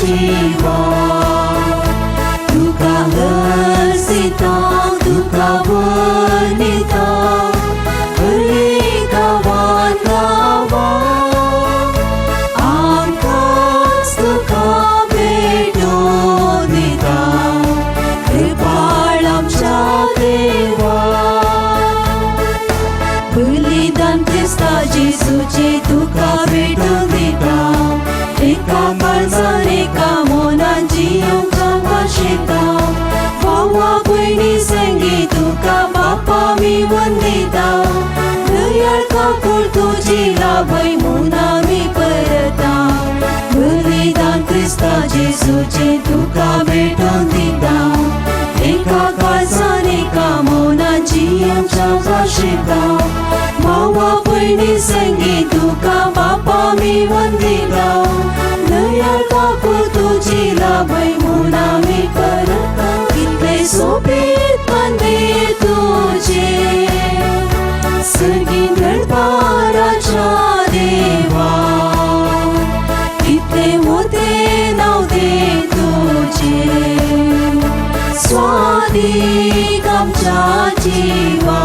जीवा. तुका हर्षिता, तुका वनिता, हर गांवान गांवा आमकांच तुका भेटोवन दिता, कृपाळ आमच्या देवा. बलिदान क्रिस्ता जेजूचे तुका भेटून दिता, एका काळजान एका मनान जियोंक आमकां शिकता. भावा भयणी संगी तुका बापा आमी वंदिता, दयाळ काकूळ तुजी लाभय म्हूण आमी परता. बलिदान क्रिस्ता जेजूचे तुका भेटून दिता, एका काळजान एका मनान जियोंक आमकां शिकता. भावा भयणी संगी तुका बापा आमी वंदिता, दयाळ काकूळ तुजी लाभय म्हूण आमी परता. कितले सोबीत मंदीर तुजें सर्गी दरबाराच्या देवा, कितले मोठे नांव दे तुजें स्वादीक आमच्या जीवा.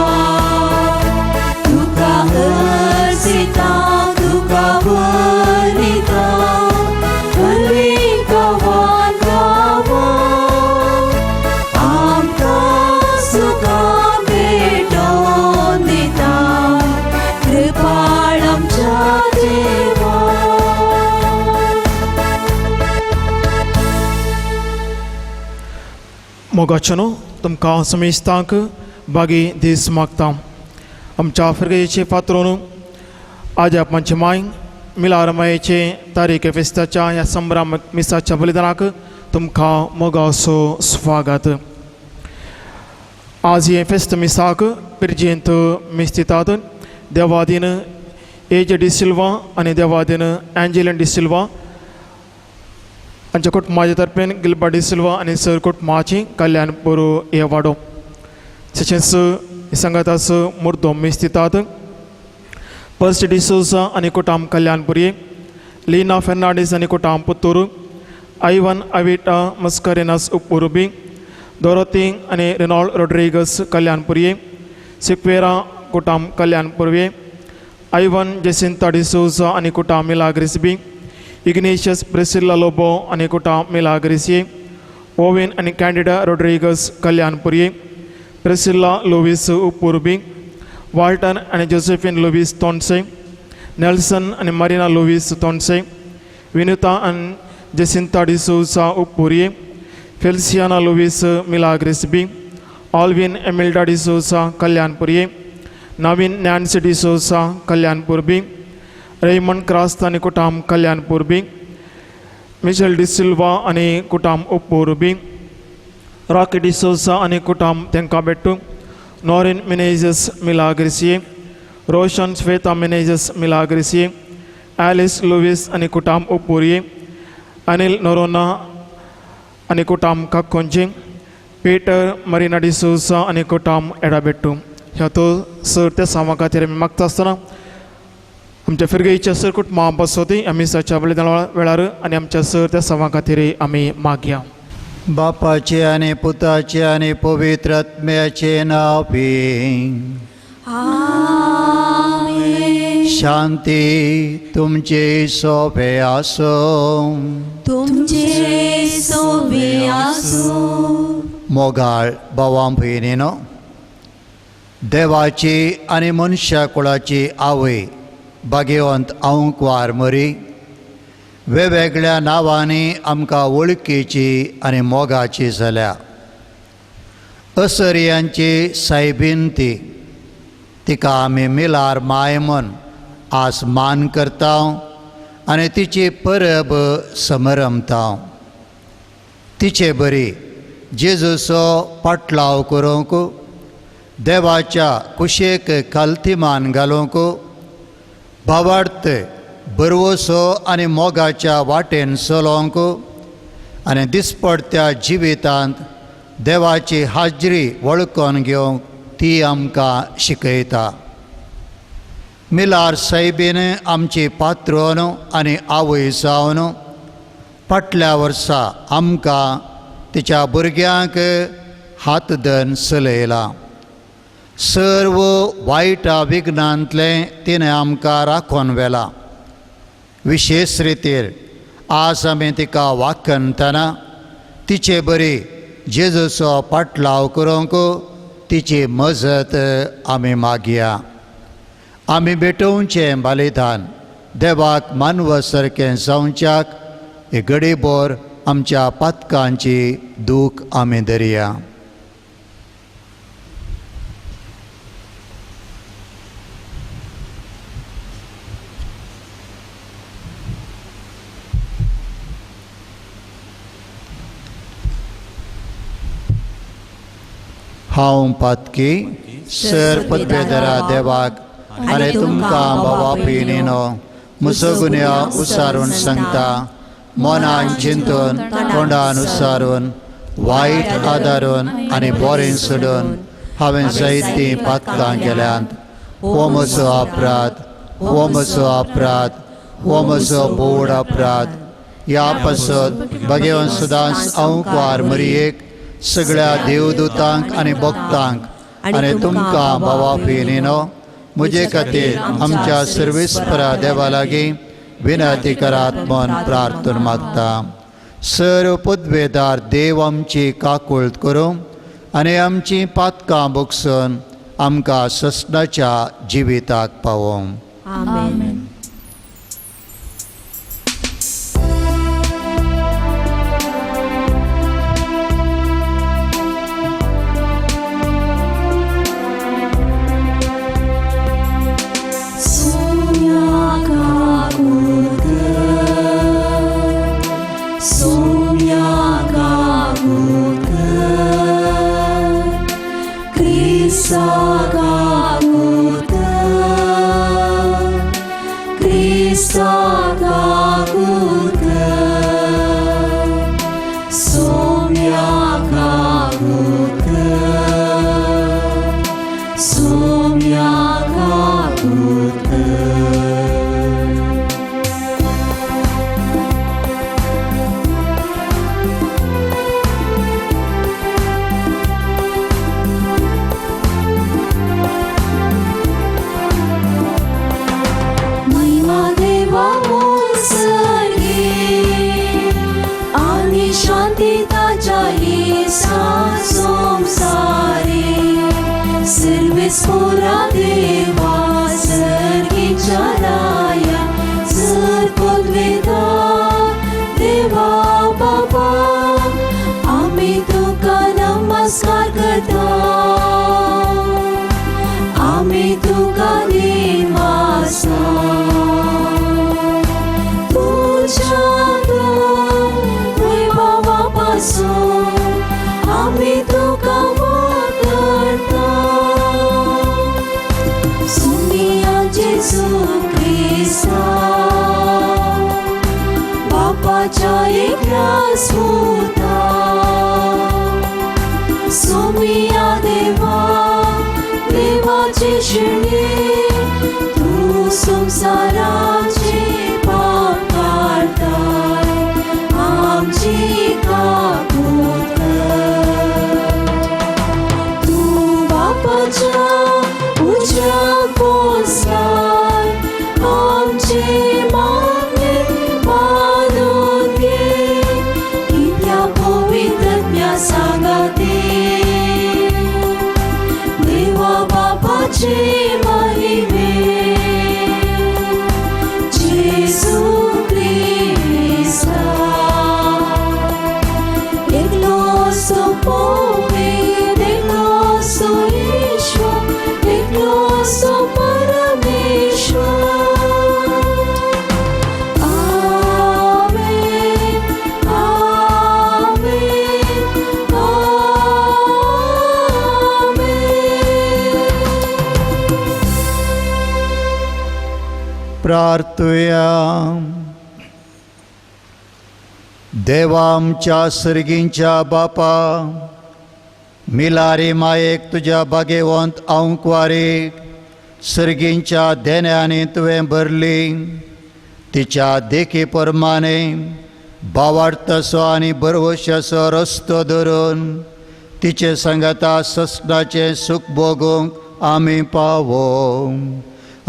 तुका अर्जिता, तुका वनिता, हरवी गांवान गांवा आमकां तुका भेटोवन दिता, कृपाळ आमच्या देवा. मोगाचें तुमकां समेस्तांक बागी दीस मागता. आमच्या फिरगेचे फातरून आज आपणचे माय मिलार मायेचे तारीख फेस्ताच्या ह्या संभ्रम मिसाच्या बलिदानाक तुमकां मोगाचो स्वागत. आज हे फेस्त मिसाक पिरजेंत मिस्तितात देवादीन एज डिसिल्वा आनी देवादीन एंजेलिन डिसिल्वा हांच्या कुटुंबाचे तर्फेन गिलबा डिसिल्वा आनी सर कुटुंबाची कल्याण बरो हे वाडो. तशेंच सांगाताच मुर्दो मिस्तितात पर्स डिसोजा आनी कुटाम कल्याणपुरी, लीना फेर्नांडीस आनी कुटाम पुत्तूर, आयवन अविटा मस्करेनस उप्पुरुबी, दोरोती आनी रेनॉल्ड रोड्रिगस कल्याणपुरी, सिक्वेरा कुटाम कल्याणपुर्वे, आयवन जेसिंता डिसोजा आनी कुटाम मिलाग्रिसबी, इग्नेशियस प्रेसिल्ला लोबो आनी कुटाम मिलाग्रिसी, ओवेन आनी कॅन्डिडा रोड्रिगस कल्याणपुरी, प्रेसिल्ला लुवीस उप्पुरबी, वाल्टन आनी जोसेफिन लुवीस तोंडसे, नेल्सन आनी मरिना लुवीस तोंडसे, विनुता आनी जेसिंता डिसोजा उप्पुरी, फेल्सियाना लुवीस मिलाग्रिसबी, ऑल्विन एमिल्डा डिसोजा कल्याणपुरी, नवीन नॅन्सी डिसोजा कल्याणपूर्बी, रेमंड क्रास्त आनी कुटाम कल्याणपूर्बी, मिशेल डिसिल्वा आनी कुटाम उप्पुरबी, रॉकी डिसोजा आनी कुटाम तेंकां बेट्टू, नॉरिन मिनेजस मिलाग्रिसिये, रोशन श्वेता मिनेजस मिलाग्रिसिये, ॲलिस लुवीस आनी कुटाम उप्पुरिये, अनिल नोरोना आनी कुटाम काक्कोंचे, पीटर मरिना डिसोजा आनी कुटाम एडाबेट्टू. ह्या तो सर त्या सामा खातीर आमी मागता आसतना आमच्या फिरगेच्या सर कुटुंबा बसोती आमी साच्या बलिदान वेळार आनी आमच्या सर त्या सवा खातीर आमी मागया. बापाचे आनी पुताचे आनी पवित्र आत्म्याचे नांव. आमेन. शांती तुमचे सोबे आसूं. तुमचे सोबे आसूं. मोगाळ भावां भयणीनो, देवाची आनी मनशा कुळाची आवय भाग्यवंत आंकवार मरी वेगवेगळ्या नांवांनी आमकां वळखीची आनी मोगाची जाल्या. असरियांची सायबीन ती, तिका आमी मिलार माय म्हूण आज मान करता आनी तिची परब समरमता. तिचे बरी जेजूचो पाटलाव करूंक, देवाच्या कुशेक कालतिमान घालूंक, भावार्थ बरवसो आनी मोगाच्या वाटेन चलोवंक आनी दिसपडत्या जिवितांत देवाची हाजरी वळखून घेवंक ती आमकां शिकयता. मिलार सायबीन आमची पात्रोन आनी आवय जावन फाटल्या वर्सा आमकां तिच्या भुरग्यांक हात धरून चलयला. सर्व वायटा विघ्नांतलें तिणें आमकां राखून व्हेलां. विशेश रितीर आज आमी तिका वाखणतना तिचे बरी जेजूचो पाटलाव करूंक तिची मजत आमी मागया. आमी भेटोवचें बलिदान देवाक मानव सारकें जावच्याक हे घडीभर आमच्या पातकांची दूख आमी धरया. हांव पातकी सर पदवेदरा देवाक आनी तुमकां बाबा पिनीनो म्हजो गुन्यांव उसारून सांगता. मनान चिंतून तोंडान उसारून वायट आदारून आनी बोरें सोडून हांवें जायतीं पातकां केल्यांत. हो म्हजो अपराध, हो म्हजो अपराध, हो म्हजो बोड अपराध. ह्या पासत भगेवन सदांच हांव कुवार मरियेक सगळ्या देवदूतांक आनी भक्तांक आनी तुमकां बाबा पिनीनो म्हजे खातीर आमच्या सर्वेस्परा देवा लागीं विनंती करात म्हूण प्रार्थना मागता. सर्व पदवेदार देव आमची काकुळट करूं आनी आमची पातकां भोगसून आमकां ससनाच्या जिविताक पावोवं. आमेन. प्रार्थुया. देवा आमच्या सर्गींच्या बापा, मिलारी मायेक तुज्या बागेवंत आंकवारीक सर्गींच्या देण्यांनी तुवें भरली. तिच्या देखी प्रमाणे भावार्थाचो आनी भरवशाचो रस्तो धरून तिचे सांगाता ससनाचें सूख भोगूंक आमी पावो.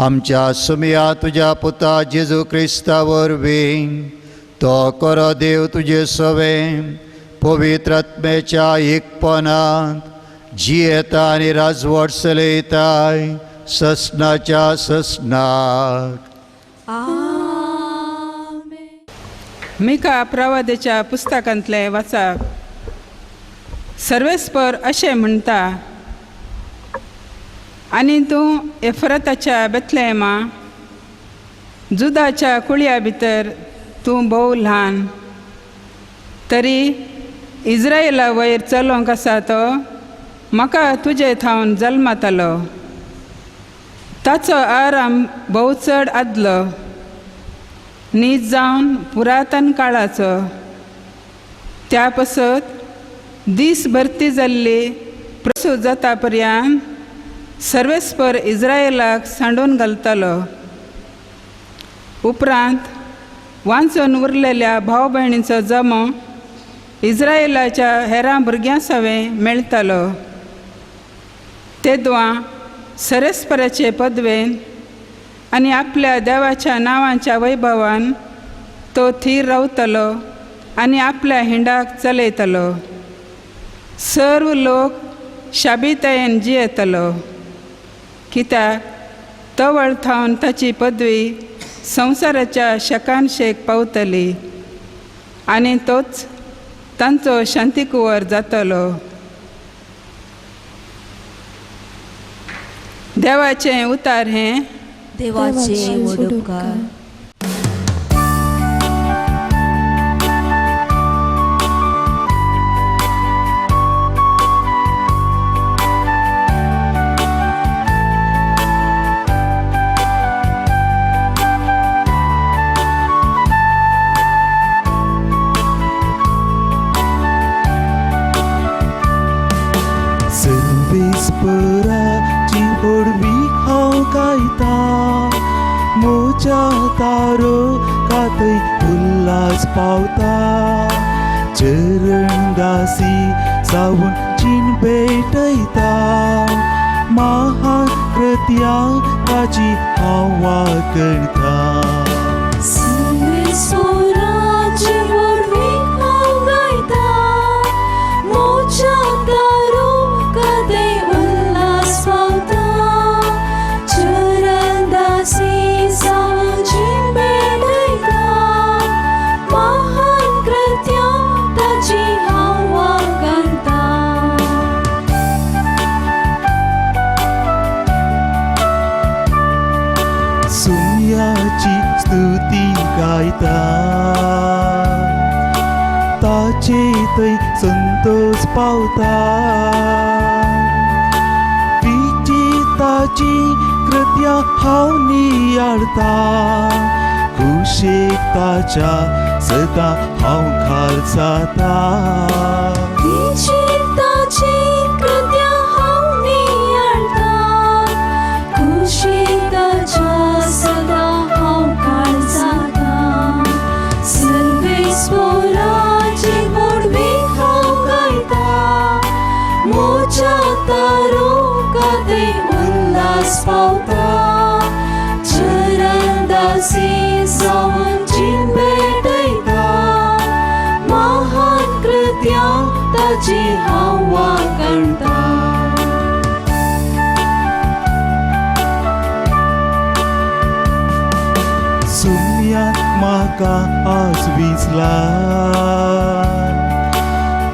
आमच्या सुमया तुज्या पुता जेजू क्रिस्ता वरवीं तो करो देव तुजे सवें पवित्र आत्म्याच्या एकपणांत जियेता आनी राजवट चलयताय ससनाच्या ससनाक. मिका प्रवादेच्या पुस्तकांतलें वाचप. सर्वेस्पर अशें म्हणटा, आनी तूं एफ्रताच्या बेथलेहेमा जुदाच्या कुळया भितर तूं भोव ल्हान, तरी इज्रायला वयर चलोवंक आसा तो म्हाका तुजे थावन जल्मातालो. ताचो आराम भोव चड आदलो, नीज जावन पुरातन काळाचो. त्या पसत दीस भरती जाल्ली प्रसूत जाता पर्यंत सर्वेस्पर इज्रायलाक सांडून घालतालो. उपरांत वांचून उरलेल्या भाव भयणीचो जमो इज्रायलाच्या हेरां भुरग्यां सवें मेळटालो. तेदवां सरस्पराचे पदवेन आनी आपल्या देवाच्या नांवाच्या वैभवान तो थीर रावतलो आनी आपल्या हिंडाक चलयतलो. सर्व लोक शाबितायेन जियेतलो, कित्याक तवळ थावन ताची पदवी संवसाराच्या शेकानशेक पावतली आनी तोच तांचो शांतीकुवर जातलो. देवाचें उतार हें देवाचे वडुपकार. सर्वेस्पराची व्हडवीक हांव गायता, म्हज्या तारो कातय उल्हास पावता. चरणदासी सावन चीन भेटयता, महान कृत्या ताची हांव वाखणता. सर्वेस्पराची व्हडवीक हांव गायता, म्हज्या तारो कदय उल्हास पावता. चरणदासी सावन जीण भेटयता, महान कृत्या ताची हांव वाखणता. सुम्याची स्तुती गायता, ताचे थंय संतोष पावता. विचिताची कृत्या हांव नियाळता, खुशेक ताच्या सदां हांव खालसाता. विचिताची कृत्या हांव नियाळता, खुशेक ताच्या सदां हांव काळजाता. सर्वेस्पराची व्हडवीक हांव गायता, म्हज्या तारो कदय उल्हास पावता. चरणदासी सावन जीण भेटयता, महान कृत्या ताची हांव वाखणता. सुम्यान म्हाका आज विसला,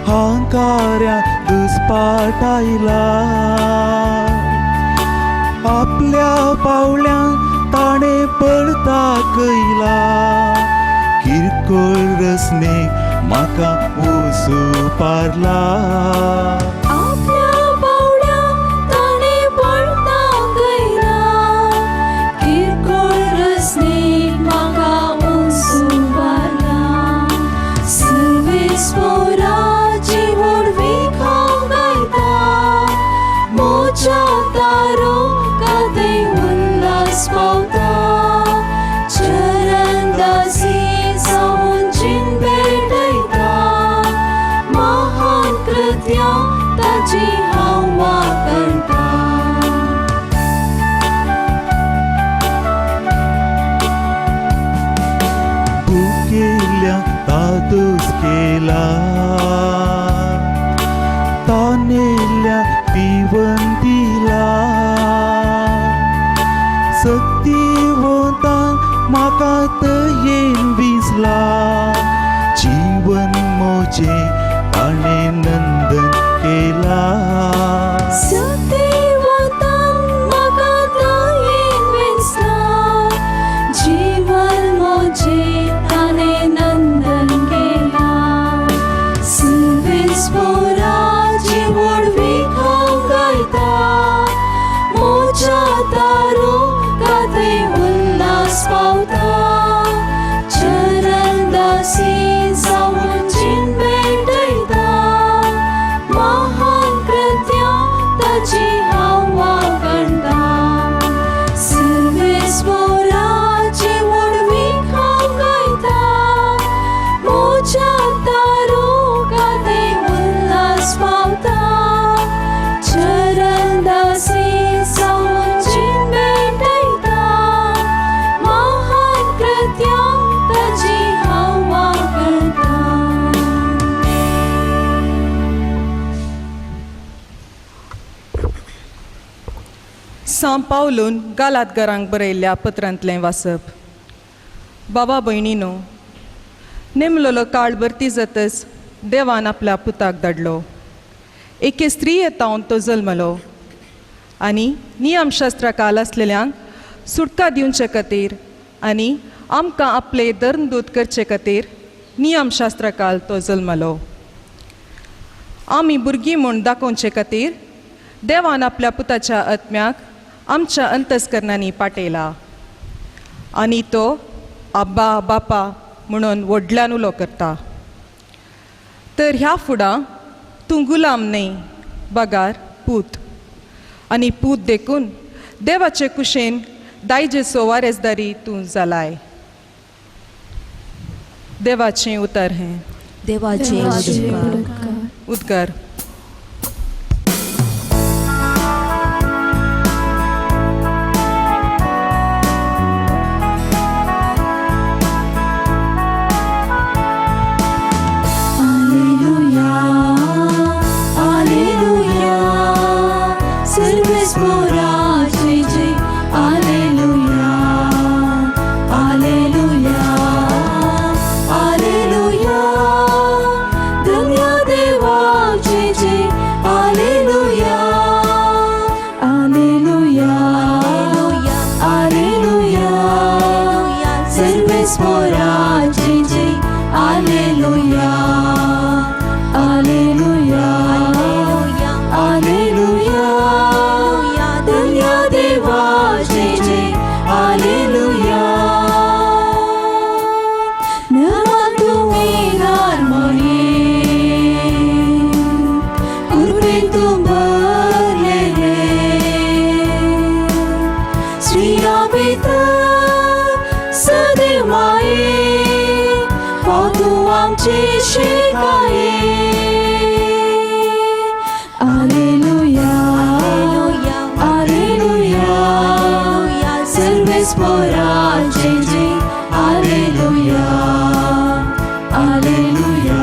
हांकाऱ्या दुस्पाटायला. आपल्या पावल्यान ताणें पळता कैला, किरकोळ रसने म्हाका उसू पारला. आपल्या पावल्या ताणें पळता कैला, किरकोळ रसने म्हाका उसू पारला. सर्वेस्पराची व्हडवीक हांव गायता, म्हज्या तारो कदय उल्हास पावता. चरणदासी सावन जीण भेटयता, दादोस केला तानेल्या पिवन दिला सक्तिवंतान म्हाका तयेन विसला जीवन मोजें ताणें नंदन केला. सत्यवतान म्हाका दयेन वेंचला जीवन म्हजें ताणें नंदन केलां सर्वेस्पोराची व्हडवीक हांव गायता म्हज्या तारो काथंय उल्हास पावता चरणदासी जावन जीण भेटयता महान कृत्यां ताची हांव वाखाणता सर्वेस्पोराची व्हडवीक हांव गायता म्हज्या तारो काथंय उल्हास पावता चरणदासी जावन जीण भेटयता महान कृत्यां ताची हांव वाखाणता. सां पावलून गालातगरांक बरयल्ल्या पत्रांतलें वाचप. बाबा भयणीनो, नेमलेलो काळ भरती जातच देवान आपल्या पुताक धाडलो. एके स्त्री तावन तो जल्मलो आनी नियमशास्त्रा काल आसलेल्यांक सुटका दिवचे खातीर आनी आमकां आपले धर्मदूत करचे खातीर नियमशास्त्रा काल तो जल्मलो. आमी भुरगीं म्हूण दाखोवचे खातीर देवान आपल्या पुताच्या आत्म्याक आमच्या अंतस्करणांनी पाटयला आनी तो आब्बा बापा म्हणून व्हडल्यान उलो करता. तर ह्या फुडां तूं गुलाम न्हय बगार पूत, आनी पूत देखून देवाचे कुशेन दायजेचो वारेसदारी तूं जालाय. देवाचें उतर हें. देवाचे उपकार. उद्गार. Alleluia, Alleluia, सर्वेस्पोराचे जय. Alleluia, Alleluia, Alleluia, धन्य देवाचे जय. Alleluia, Alleluia, Alleluia, सर्वेस्पोराचे जय. Alleluia, Alleluia, Alleluia, धन्य देवाचे जय. Alleluia. नमा तुमी नार्मये कृपेन तूं भरलेले स्त्रियां भितर सदैव माये फाव तूं आमचे शिकाये. Alleluia, Alleluia, सर्वेस्पोराचे जय. Alleluia, Alleluia,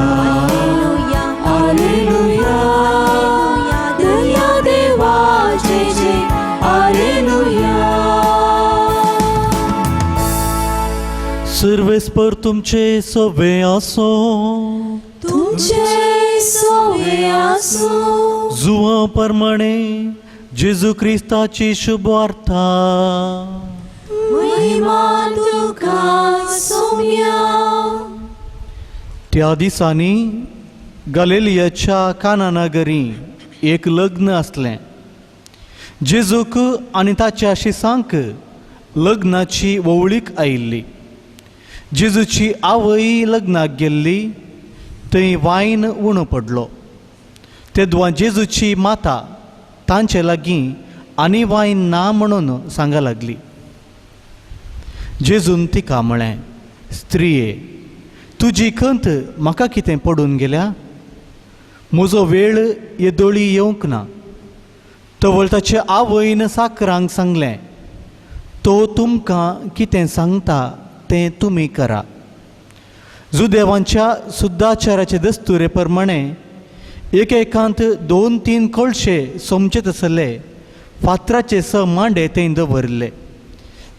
Alleluia, धन्य देवाचे जय. Alleluia. सर्वेस्पर तुमचे सवे आसो. तुमचे सोवे आसूं. जुवां प्रमाणे जेजू क्रिस्ताची शुभवार्ता. महिमा तुका सोम्या. त्या दिसांनी गलेलियाच्या काना नगरी एक लग्न आसलें. जेजूक आनी ताच्या शिसांक लग्नाची वोवळीक आयिल्ली. जेजूची आवय लग्नाक गेल्ली थंय वायन उणो पडलो. तेदवा जेजूची माता तांचे लागीं आनी वायन ना म्हणून सांगा लागली. जेजून तिका म्हळें, स्त्रिये, तुजी खंत म्हाका कितें पडून गेल्या? म्हजो वेळ येदोळी येवंक ना. तवळ ताचे आवयन साकरांक सांगलें, तो तुमकां कितें सांगता तें तुमी करा. जुदेवांच्या सुद्दाचाराचे दस्तुरे प्रमाणे एकेकांत दोन तीन कळशे सोमचे आसले फातराचे स मांडे थंय दवरिल्ले.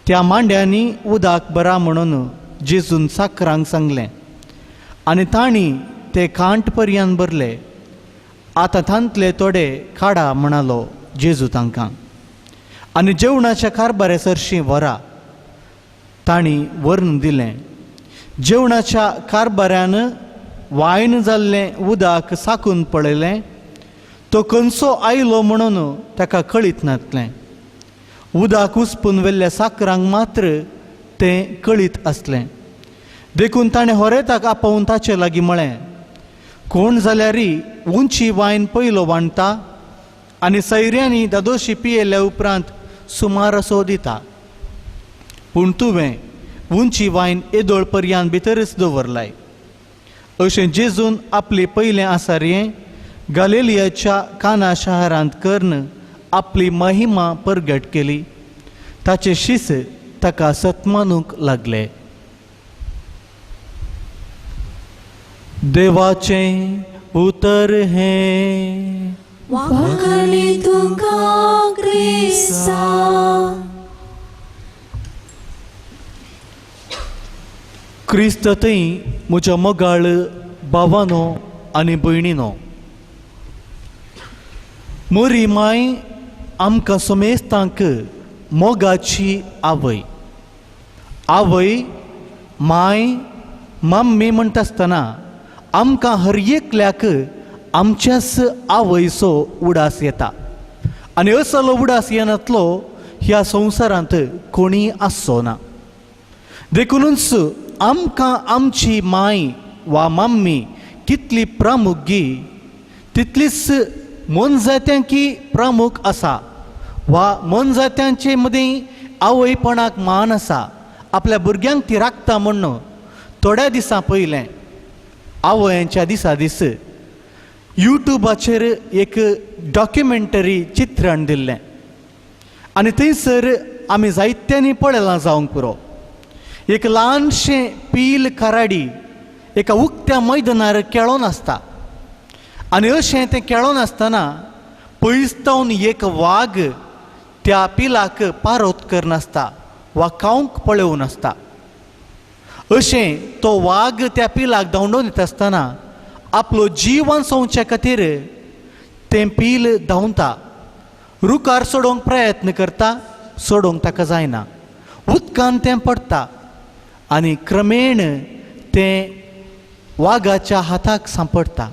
त्या मांड्यांनी उदक बरा म्हणून जेजून साकरांक सांगलें आनी तांणी ते कांट पर्यान भरले. आतां तांतले थोडे काडा म्हणालो जेजू तांकां आनी जेवणाच्या कारबारे सरशीं व्हरा. तांणी व्हरून दिलें. जेवणाच्या कारबाऱ्यान वायन जाल्लें उदक साकून पळयलें. तो खंयचो आयलो म्हणून ताका कळीत नासलें. उदक उसपून व्हेल्ल्या साकरांक मात्र तें कळीत आसलें. देखून ताणें होरेताक आपोवन ताचे लागीं म्हळें, कोण जाल्यारी उंची वायन पयलो वांडटा आनी सैऱ्यांनी दादोशी पियेल्या उपरांत सुमार असो दिता, पूण तुवें उंची वायन येदोळ पर्यान भितरच दवरलाय. अशें जेजून आपले पयलें आसारयें गालेलियाच्या काना शहरांत कर्ण आपली महिमा परगट केली. ताचे शिस ताका सत्मानूंक लागले. देवाचें उतर हें. वाखाणी तुका क्रिस्ता. क्रिस्त थंय म्हज्या मोगाळ भावानो आनी भयणीनो, मोरी माय आमकां समेस्तांक मोगाची आवय. आवय माय मम्मी म्हणटा आसतना आमकां हर एकल्याक आमच्याच आवयचो उडास येता आनी असलो उडास येनातलो ह्या संवसारांत कोणीय आसचो ना. देखुनूच आमकां आमची माय वा मम्मी कितली प्रामुख्य तितलीच मोनजात्यांकी प्रामुख आसा वा मोनजात्यांचे मदीं आवयपणाक मान आसा. आपल्या भुरग्यांक ती राखता म्हूण थोड्या दिसां पयलें आवयांच्या दिसा दीस युट्यूबाचेर एक डॉक्युमेंटरी चित्रण दिल्लें आनी थंयसर आमी जायत्यांनी पळयलां जावंक पुरो. एक ल्हानशें पील कराडी एका उक्त्या मैदानार खेळोन आसता आनी अशें तें खेळोन आसतना पयस तावन एक वाग त्या पिलाक पारोत करनासता वा खावंक पळोवन आसता. अशें तो वाग त्या पिलाक धांवडोवन येता आसतना आपलो जीव वांचोवचे खातीर तें पील धांवता, रुखार सोडोवंक प्रयत्न करता, सोडोवंक ताका जायना, उदकान तें पडटा आनी क्रमेण तें वागाच्या हाताक सांपडटा.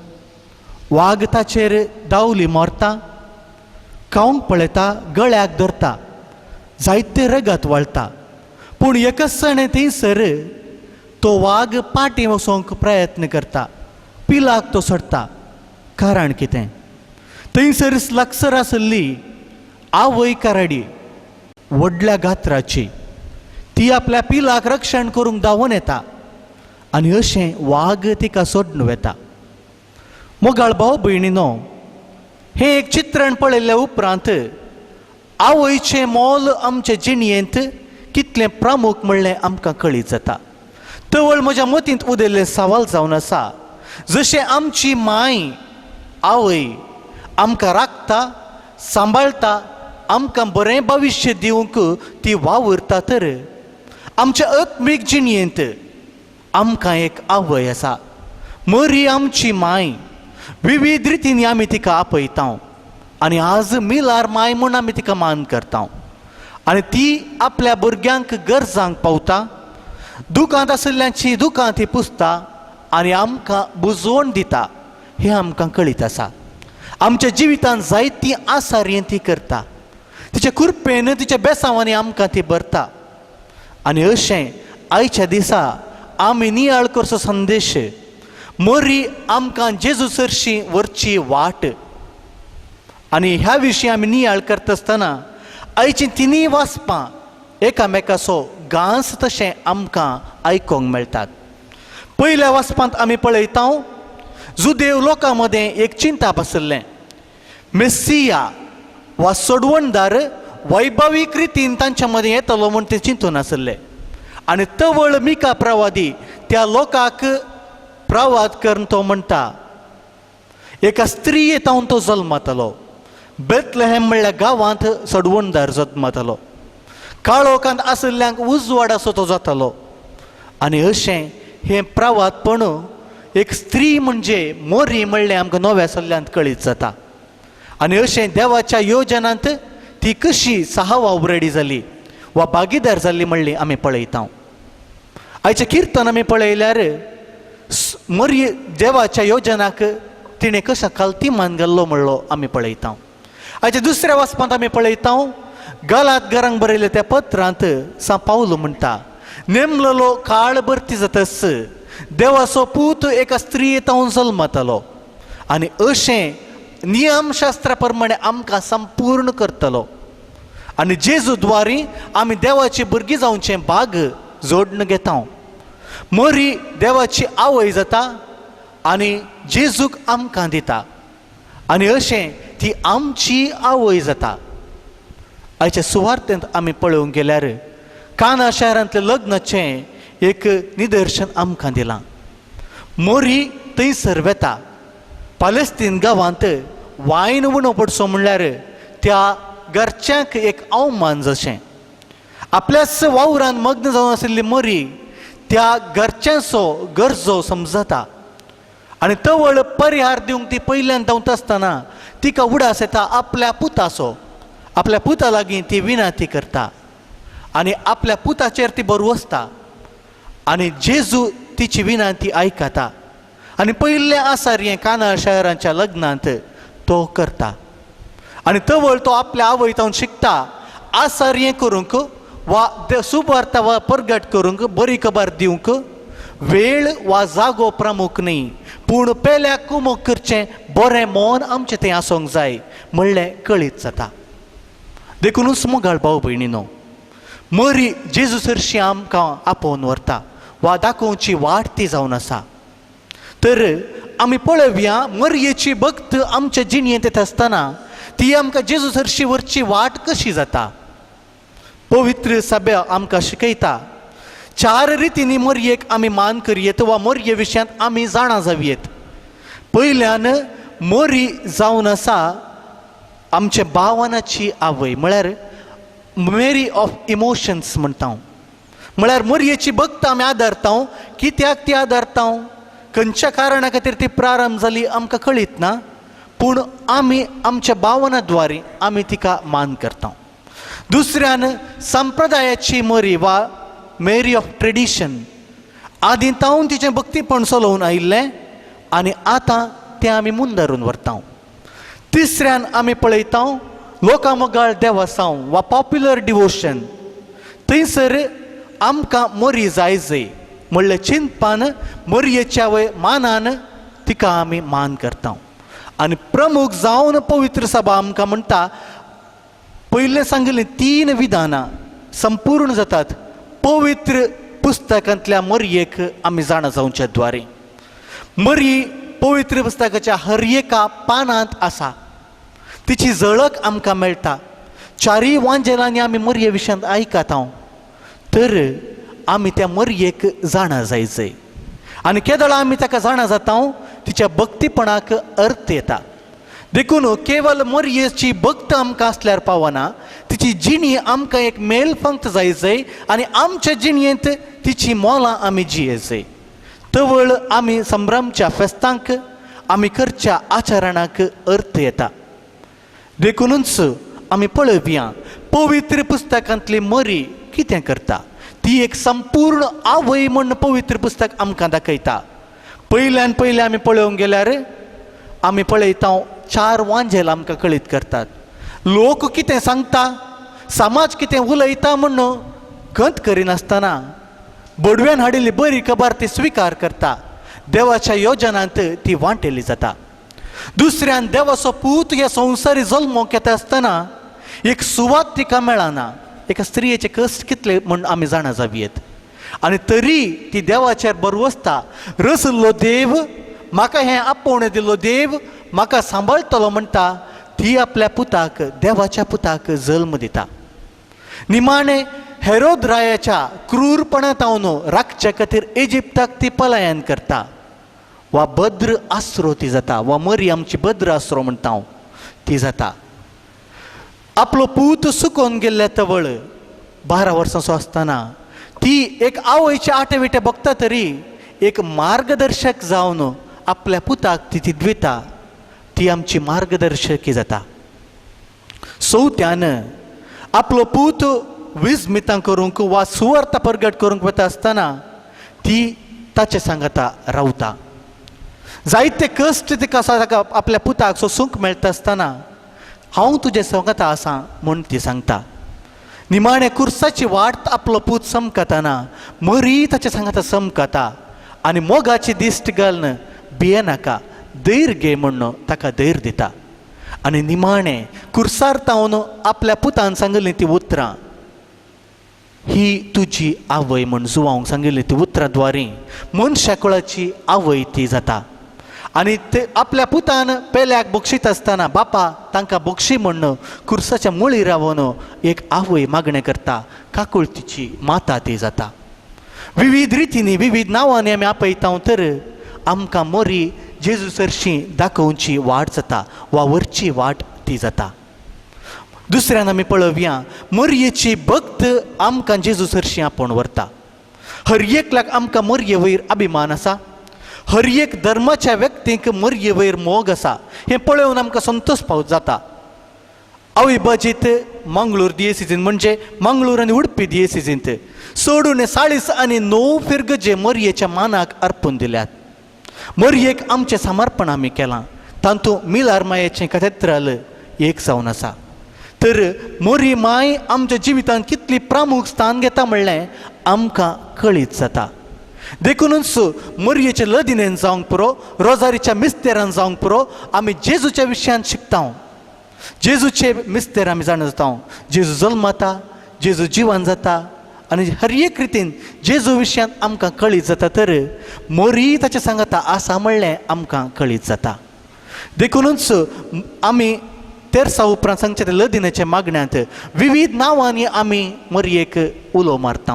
वाग ताचेर दावली मारता, खावंक पळयता, गळ्याक धरता, जायते रगत वळटा. पूण एकच थंयसर तो वाग पाटी वचोंक प्रयत्न करता, पिलाक तो सोडटा. कारण कितें, थंयसर लागसर आसली आवय कराडी व्हडल्या गात्राची, ती आपल्या पिलाक रक्षण करूंक धांवून येता आनी अशें वाग तिका सोडून वता. मोगाळ भाव भयणीनो, हें एक चित्रण पळयल्ल्या उपरांत आवयचें मोल आमचे जिणयेंत कितलें प्रामुख म्हणलें आमकां कळीत जाता. तवळ म्हज्या मतींत उदयल्लें सवाल जावन आसा, जशें आमची माय आवय आमकां राखता, सांबाळटा, आमकां बरें भविश्य दिवंक ती वावुरता, तर आमच्या आत्मीक जिणयेंत आमकां एक आवय आसा, मरी आमची माय. विविध रितींनी आमी तिका आपयता आनी आज मिलार माय म्हूण आमी तिका मान करता आनी ती आपल्या भुरग्यांक गरजांक पावता, दुकांत आशिल्ल्यांची दुकां ती पुसता आनी आमकां बुजवण दिता. हें आमकां कळीत आसा. आमच्या जिवितांत जायती आसारी ती करता, तिच्या कृपेन तिच्या बेसांवांनी आमकां ती भरता. आनी अशें आयच्या दिसा आमी नियाळ करचो संदेश, मोरी आमकां जेजू सरशी व्हरची वाट. आनी ह्या विशीं आमी नियाळ करता आसतना आयचीं तिनूय वाचपां एकामेकाचो घांस तशें आमकां आयकूंक मेळटात. पयल्या वाचपांत आमी पळयता जुदेव लोकां मदें एक चिंता आशिल्लें, मेस्सिया वा सोडवणदार वैभवीक रितीन तांच्या मदें येतलो म्हूण ते चिंतून आशिल्ले. आनी तवळ मिका प्रवादी त्या लोकांक प्रवाद करून तो म्हणटा, एका स्त्रिये तावन तो जल्मतालो, बेतलेहेम म्हणल्या गांवांत सडवणदार जल्मतालो, काळोखांत आशिल्ल्यांक उजवाड असो तो जातालो. आनी अशें हें प्रवादपण एक स्त्री म्हणजे मोरी म्हणलें आमकां नव्या सल्ल्यांत कळीत जाता. आनी अशें देवाच्या योजनांत ती कशी सहावा रेडी जाली वा भागीदार जाल्ली म्हणली आमी पळयता. आयचें किर्तन आमी पळयल्यार मोरी देवाच्या योजनाक तिणें कशें खालती मान घाल्लो म्हणलो आमी पळयता. आयच्या दुसऱ्या वाचपांत आमी पळयता गालात घरांक बरयल्या त्या पत्रांत सां पावलो म्हणटा, नेमलेलो काळ भरती जातस देवाचो पूत एका स्त्रिये तावन जल्मतालो आनी अशें नियमशास्त्रा प्रमाणे आमकां संपूर्ण करतलो आनी जेजू द्वारी आमी देवाची भुरगीं जावचें भाग जोडून घेता. मोरी देवाची आवय जाता आनी जेजूक आमकां दिता आनी अशें ती आमची आवय जाता. आयच्या सुवार्थेंत आमी पळोवंक गेल्यार काना शारांतलें लग्नाचें एक निदर्शन आमकां दिलां. मोरी थंयसर वेता, पालेस्तीन गांवांत वायन उणो पडचो म्हणल्यार त्या घरच्यांक एक अवमान जशें. आपल्याच वावरान मग्न जावन आशिल्ली मोरी त्या घरच्यांचो गरजो समजता आनी तवळ परिहार दिवंक ती पयल्यान धांवता आसतना तिका उडास येता आपल्या पुताचो. आपल्या पुता लागीं ती विनंती करता आनी आपल्या पुताचेर ती बरवसता आनी जेजू तिची विनंती आयकता आनी पयलें आसार हें काना शहरांच्या लग्नांत तो करता आनी तवळ तो आपल्या आवय तावन शिकता आसार हें करूंक वा सुवार्ता वा परगट करूंक बरी खबर दिवंक वेळ वा जागो प्रमुख न्ही, पूण पेल्याक कुमोक करचें बरें मन आमचें थंय आसूंक जाय म्हणलें कळीत जाता. देखुनूच मोगाळ भाव भयणीनो, मरी जेजू सरशी आमकां आपोवन व्हरता वा दाखोवची वाट ती जावन आसा. तर आमी पळोवया मरयेची भक्त आमच्या जिणेंत येता आसतना ती आमकां जेजू सरशी व्हरची वाट कशी जाता. पवित्र सभ्या आमकां शिकयता चार रितींनी मरयेक आमी मान करयेत वा मरये विशयांत आमी जाणा जावयेत. पयल्यान मोरी जावन आसा आमच्या भावनाची आवय, म्हळ्यार मेरी ऑफ इमोशन्स म्हणटा हांव. म्हळ्यार मोरयेची भक्त आमी आदारता, कित्याक ती आदारता, खंयच्या कारणा खातीर ती प्रारंभ जाली आमकां कळीत ना, पूण आमी आमच्या भावना द्वारे आमी तिका मान करता. दुसऱ्यान संप्रदायाची मोरी वा मेरी ऑफ ट्रेडिशन, आदीं तावन तिचें भक्तीपण चलोवन आयिल्लें आनी आतां तें आमी मुंदारून व्हरता. तिसऱ्यान आमी पळयता लोकां मोगाळ देवासांव वा पॉप्युलर डिवोशन, थंयसर आमकां मोरी जाय जय म्हणलें चिंतपान मोरयेच्या वय मानान तिका आमी मान करता. आनी प्रमुख जावन पवित्र सभा आमकां म्हणटा पयलें सांगिल्लीं तीन विधानां संपूर्ण जातात पवित्र पुस्तकांतल्या मोरयेक आमी जाणा जावच्या द्वारे. मरी पवित्र पुस्तकाच्या हर एका पानांत आसा, तिची झळक आमकां मेळटा. चारूय वांजेलांनी आमी मोरये विशयांत आयकता, तर आमी त्या मोरयेक जाणा जाय जय आनी केदळा आमी ताका जाणा जाता तिच्या भक्तीपणाक अर्थ येता. देखून केवल मोरयेची भक्त आमकां आसल्यार पावना, तिची जिणी आमकां एक मेलफंक्त जाय जय आनी आमच्या जिणयेंत तिची मोलां आमी जिये जय. तवळ आमी संभ्रमच्या फेस्तांक आमी करच्या आचरणाक अर्थ येता. देखुनूच आमी पळोवया पवित्र पुस्तकांतली मरी कितें करता, ती एक संपूर्ण आवय म्हूण पवित्र पुस्तक आमकां दाखयता. पयल्यान पयलें आमी पळोवंक गेल्यार आमी पळयता चार वांजेल आमकां कळीत करतात. लोक कितें सांगता, समाज कितें उलयता म्हूण खंत करिनासतना बडव्यान हाडिल्ली बरी खबर ती स्विकार करता, देवाच्या योजनांत ती वांटेली जाता. दुसऱ्यान देवाचो पूत ह्या संवसारी जल्मोंक येता आसतना एक सुवात तिका मेळना, एका स्त्रियेचे कश्ट कितले म्हूण आमी जाणा जावयेत आनी तरी ती देवाचेर बरवसता, रसल्लो देव म्हाका हें आपोवणें दिल्लो देव म्हाका सांबाळटलो म्हणटा, ती आपल्या पुताक देवाच्या पुताक जल्म दिता. निमाणें हेरोद रायाच्या क्रूरपणांत राखच्या खातीर इजिप्ताक ती पलायन करता वा भद्र आसरो ती जाता वा मरी आमची भद्र आसरो म्हणटा हांव ती जाता. आपलो पूत सुकोवन गेल्ल्या तवळ 12 वर्सांचो आसतना ती एक आवयचे आटे विटे बघता तरी एक मार्गदर्शक जावन आपल्या पुताक ती तिदविता, ती आमची मार्गदर्शकी जाता. चवथ्यान आपलो पूत विजमितां करूंक वा सुवार्थ परगट करूंक वता आसतना ती ताचे सांगाता रावता. जायते कश्ट तिका ताका आपल्या पुताक सोसूंक मेळटा आसतना हांव तुजे सांगाता आसा म्हूण ती सांगता. निमाणे कुर्साची वाट आपलो पूत समकताना मरी ताचे सांगाता समकता आनी मोगाची दिश्ट घालून भियेनाका, धैर्य घे म्हूण ताका धैर्य दिता. आनी निमाणे कुर्सार तावन आपल्या पुतान सांगिल्लीं ती उतरां, ही तुजी आवय म्हूण जुवांक सांगिल्ली ती उतरां द्वारी मनशा कुळाची आवय ती जाता. आनी ते आपल्या पुतान पेल्याक बक्षीत आसतना बापा तांकां बक्षी म्हूण कुर्साच्या मुळी रावन एक आवय मागणें करता, काकुळतीची माता ती जाता. विविध रितींनी विविध नांवांनी आमी आपयता तर आमकां मोरी जेजू सरशी दाखोवची वाट जाता वा व्हरची वाट ती जाता. दुसऱ्यान आमी पळोवया मोरयेची भक्त आमकां जेजू सरशी आपोवन व्हरता. हर एकल्याक आमकां मोरये वयर अभिमान आसा, हर एक धर्माच्या व्यक्तींक मोरये वयर मोग आसा, हें पळोवन आमकां संतोश पावत जाता. अविभाजीत मंगळूर दियेसिजीन म्हणजे मंगळूर आनी उडपी दियेसिजींत सोडून 49 फिरगजे मोरयेच्या मानाक अर्पून दिल्यात. मोरयेक आमचें समर्पण आमी केलां, तातूंत मिलार मायेचें कथेत्राल एक जावन आसा. तर मोरी माय आमच्या जिवितांत कितली प्रामुख स्थान घेता म्हणलें आमकां कळीत जाता. देखूनच मोरयेचे लदिनेन जावंक पुरो, रोजारीच्या मिस्तेरान जावंक पुरो, आमी जेजूच्या विशयांत शिकता. जेजूचे मिस्तेर आमी जाणा जाता, जेजू जल्मता, जेजू जिवन जाता आनी हर एक रितीन जेजू विशयांत आमकां कळीत जाता. तर मोरी ताचे सांगाता आसा म्हणलें आमकां कळीत जाता. देखूनच आमी तेरसा उपरांत सांगचे ते लदिनेच्या मागण्यांत विविध नांवांनी आमी मोरयेक उलो मारता.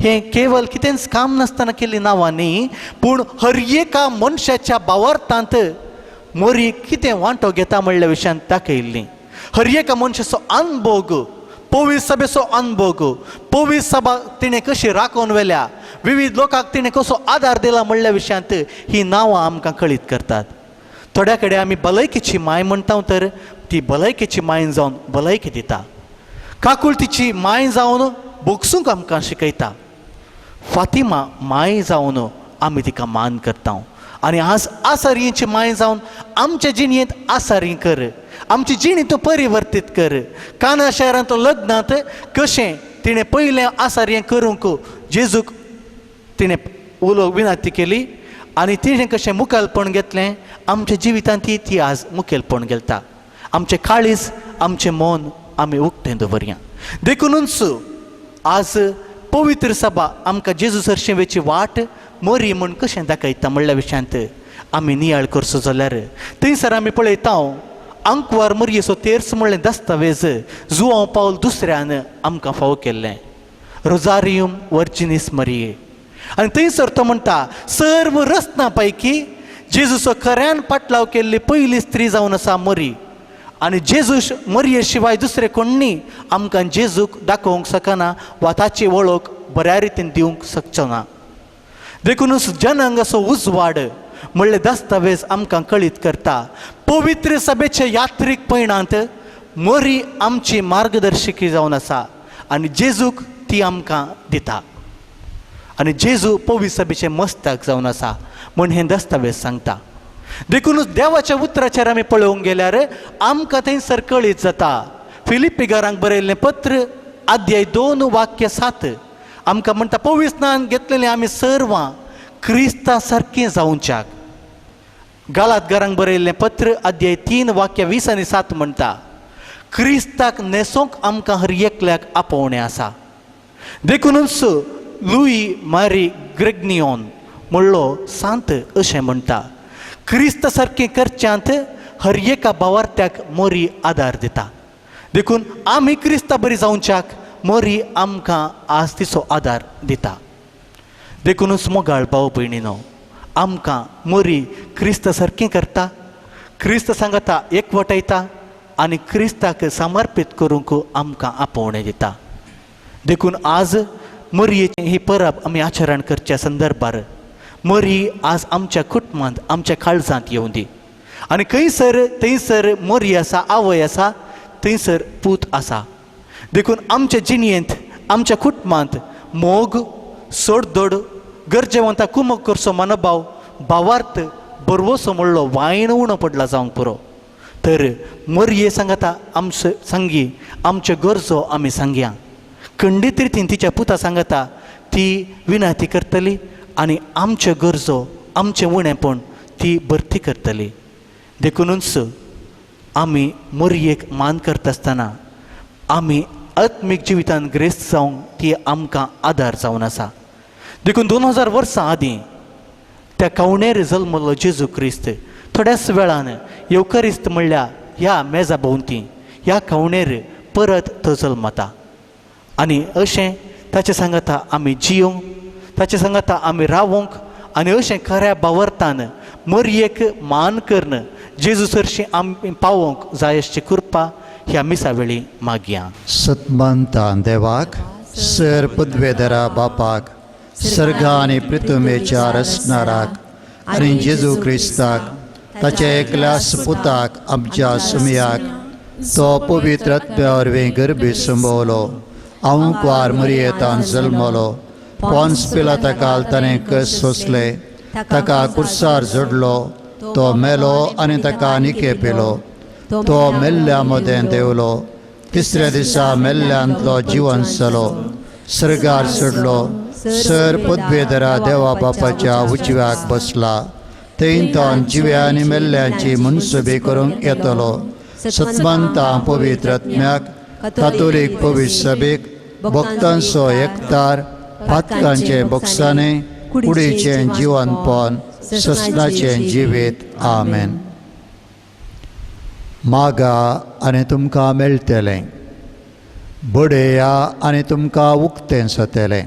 हें केवल कितेंच काम नासतना केल्ली नांवां न्ही, पूण हर एका मनशाच्या भावार्थांत मोरी कितें वांटो घेता म्हणल्या विशयांत दाखयल्ली. हर एका मनशाचो अनभोग, पवित्र सभेचो अनभोग, पवित्र सभा तिणें कशी राखून व्हेल्या, विविध लोकांक तिणें कसो आदार दिला म्हणल्या विशयांत ही नांवां आमकां कळीत करतात. थोड्या कडेन आमी भलायकेची माय म्हणटा तर ती भलायकेची माय जावन भलायकी दिता, काकुळतीची माय जावन बोगसूंक आमकां शिकयता, फातिमा माय जावन आमी तिका मान करता. आनी आज आसारयेची माय जावन आमच्या जिणेंत आसारी कर, आमची जिणी तूं परिवर्तीत कर. काना शहरांत लग्नांत कशें तिणें पयलें आसारयें करूंक जेजूक तिणें उलो विनंती केली आनी तिणें कशें मुखेलपण घेतलें आमच्या जिवितांत ती ती आज मुखेलपण घेता. आमचें काळीज आमचें मन आमी उक्तें दवरया. देखूनच आज पवित्र सभा आमकां जेजू सरशी वेची वाट मोरी म्हूण कशें दाखयता म्हणल्या विशयांत आमी नियाळ करचो जाल्यार थंयसर आमी पळयता आंकवार मोरयेचो तेर्स म्हणलें दस्तावेज जुवांव पावल दुसऱ्यान आमकां फावो केल्लें, रोजारियम वर्जिनीस मरिये. आनी थंयसर तो म्हणटा सर्व रचना पैकी जेजूचो खऱ्यान पाटलाव केल्ली पयली स्त्री जावन आसा मोरी, आनी जेजू मरिये शिवाय दुसरे कोण्णी आमकां जेजूक दाखोवंक शकना वा ताची वळख बऱ्या रितीन दिवंक शकचो ना. देखूनच जनांगाचो उजवाड म्हणले दस्तावेज आमकां कळीत करता. पवित्र सभेचे यात्रीक पयणांत मोरी आमची मार्गदर्शकी जावन आसा आनी जेजूक ती आमकां दिता आनी जेजू पवित्र सभेचे मस्तक जावन आसा म्हूण हें दस्तावेज सांगता. देखूनच देवाच्या उतराचेर आमी पळोवंक गेल्यार आमकां थंयसर कळीत जाता. फिलिप्पीगारांक बरयल्लें पत्र अध्याय 2 वाक्य 7 आमकां म्हणटा पवित्र स्नान घेतलेलें आमी सर्वां क्रिस्ता सारकें जावच्याक. गालातगारांक बरयल्लें पत्र अध्याय 3 वाक्य 20 आनी 7 म्हणटा क्रिस्ताक न्हेसोंक आमकां हर एकल्याक आपोवणें आसा. देखूनच लुई मारी ग्रेग्नियोन म्हणलो सांत अशें म्हणटा क्रिस्त सारकें करच्यांत हर एका भावार्थ्याक मोरी आदार दिता. देखून आमी क्रिस्ता बरी जावच्याक मोरी आमकां आज तिचो आदार दिता. देखुनूच मोगाळ भाव भयणीनो, आमकां मोरी क्रिस्ता सारकें करता, क्रिस्त सांगता एकवटायता आनी क्रिस्ताक समर्पीत करूंक आमकां आपोवणें दिता. देखून आज मोरयेची ही परब आमी आचरण करच्या संदर्भार मोरी आज आमच्या कुटुंबांत आमच्या काळजांत येवं दी. आनी खंयसर थंयसर मोरी आसा, आवय आसा, थंयसर पूत आसा. देखून आमच्या जिणेंत आमच्या कुटुंबांत मोग, सोडदोड, गरजेवंता कुमक करचो मनोभाव, भावार्थ, बरवसो म्हणलो वायण उणो पडला जावंक पुरो. तर मोरये सांगता आमचे सांगी आमच्यो गरजो आमी सांगया. खंडीत रितीन तिच्या पुता सांगता ती विनंती करतली आनी आमच्यो गरजो आमचें उणेपण ती भरती करतली. देखुनूच आमी मोरयेक मान करता आसतना आमी आत्मीक जिवितान ग्रेस्त जावंक ती आमकां आदार जावन आसा. देखून 2000 वर्सां आदीं त्या कवणेर जल्मलो जेजू क्रिस्त थोड्याच वेळान येवकरिस्त म्हणल्यार ह्या मेजा भोंवती ह्या कवणेर परत तो जल्मता. आनी अशें ताचे सांगता आमी जियोंक, ताचे सांगता आमी रावोंक आनी अशें खऱ्या बावरतान मोरयेक मान करून जेजू सरशीं आमी पावोवंक जाय अशी कृपा ह्या मिसा वेळी मागया. सतमंतान देवाक, सर पदवेधरा बापाक, सर्गा आनी पृथुमेच्या रचणाराक आनी जेजू क्रिस्ताक ताच्या एकल्या पुताक आमच्या सुमयाक, तो पवित्र आत्म्या वरवीं गर्भी संभवलो, आंवकुवार मुरयेतान जल्मलो, पोन्स पिलाता काल ताणें कस सोंसले, ताका कुर्सार जोडलो, तो मेलो आनी ताका निके पिलो, तो मेल्ल्या मदें देंवलो, तिसऱ्या दिसा मेल्ल्यांतलो जिवन जालो, सर्गार सोडलो, सर पदवेधरा देवा बापाच्या उजव्याक बसला, थंय तो जिव्या आनी मेल्ल्यांची मनसुबी करूंक येतलो. सतमंता पवित्र आत्म्याक, कातोलीक पवित्र सभेक, भक्तांचो एकतार, पातकांचे बोक्साने, कुडीचें जिवनपण, ससनाचें जिवीत. आमेन. मागा आनी तुमकां मेळटलें, बडया आनी तुमकां उक्तें जातलें.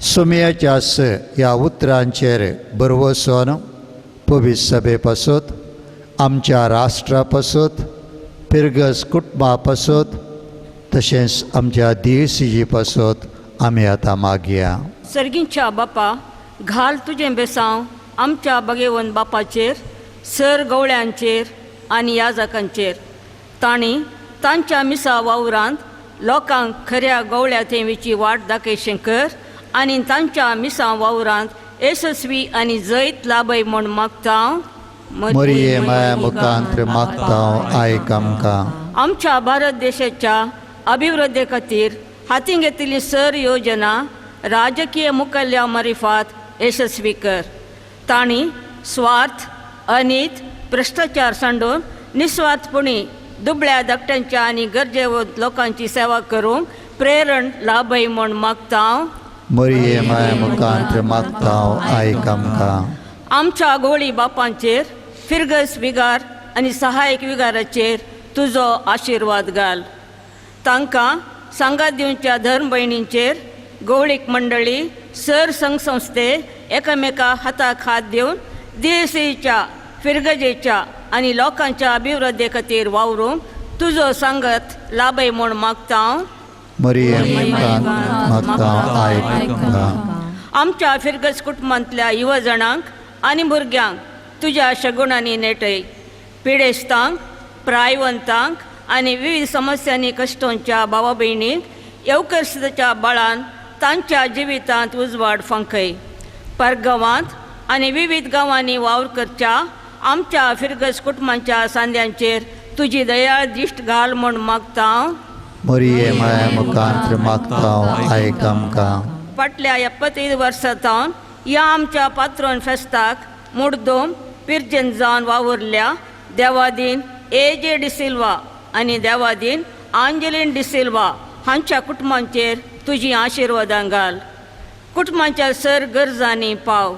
सुमयाच्या स ह्या उतरांचेर बरवसून पवित्र सभे पासत, आमच्या राष्ट्रा पासत, पिरगस कुटुंबा पासत, तशेंच आमच्या देसीजी पासत आमी आतां मागया. सर्गींच्या बापा, घाल तुजें बेसांव आमच्या बगेवन बापाचेर, सर गवळ्यांचेर आनी याजकांचेर. तांणी तांच्या मिसा वावरांत लोकांक खऱ्या गवळ्या थेवीची वाट दाखयशें कर आनी तांच्या मिसा वावरांत येसस्वी आनी जैत लाभय म्हूण मागता. मरिये माया मुखांत मागता आयक आमकां. आमच्या भारत देशाच्या अभिवृद्धी खातीर हाती घेतिल्ली सर योजना राजकीय मुखेल्या मारिफात यशस्वी कर. तांणी स्वार्थ, अनीत, भ्रश्टाचार सांडून निस्वार्थपणी दुबळ्या धाकट्यांच्या आनी गरजेवंत लोकांची सेवा करूंक प्रेरण लाभय म्हूण मागता. मरिये माया मुखांत मागता आयक आमकां. आमच्या गोळी बापांचेर, फिरगस विगार आनी सहायक विगाराचेर तुजो आशिर्वाद घाल. तांकां सांगात दिवच्या धर्म भयणींचेर, गवळीक मंडळी, सर संघसंस्थे एकामेका हाताक हात दिवन देसीच्या, फिरगजेच्या आनी लोकांच्या अभिवृद्धी खातीर वावरूंक तुजो सांगत लाभय म्हूण मागता. मरिये मुखांत मागता आयक आमकां. आमच्या फिरगज कुटुंबांतल्या युवजणांक आनी भुरग्यांक तुज्या शगुणांनी नेटय. पिडेस्तांक, प्रायवंतांक आनी विविध समस्यांनी कश्टोंच्या भावा भयणींक येवकर्सच्या बळान तांच्या जिवितांत उजवाड फांकय. परगांवांत आनी विविध गांवांनी वावर करच्या आमच्या फिरगज कुटुंबांच्या सांद्यांचेर तुजी दयाळ दिश्ट घाल म्हूण मागता. मरिये माया मुखांत मागता आयक आमकां. फाटल्या 75 वर्सां सावन ह्या आमच्या पात्रोन फेस्ताक मुडदोम पिर्जन जावन वावुरल्या देवादीन ए जे डिसिल्वा आनी देवादीन आंजलीन डिसिल्वा हांच्या कुटुंबांचेर तुजी आशिर्वादां घाल. कुटुंबांच्या सर गरजांनी पाव,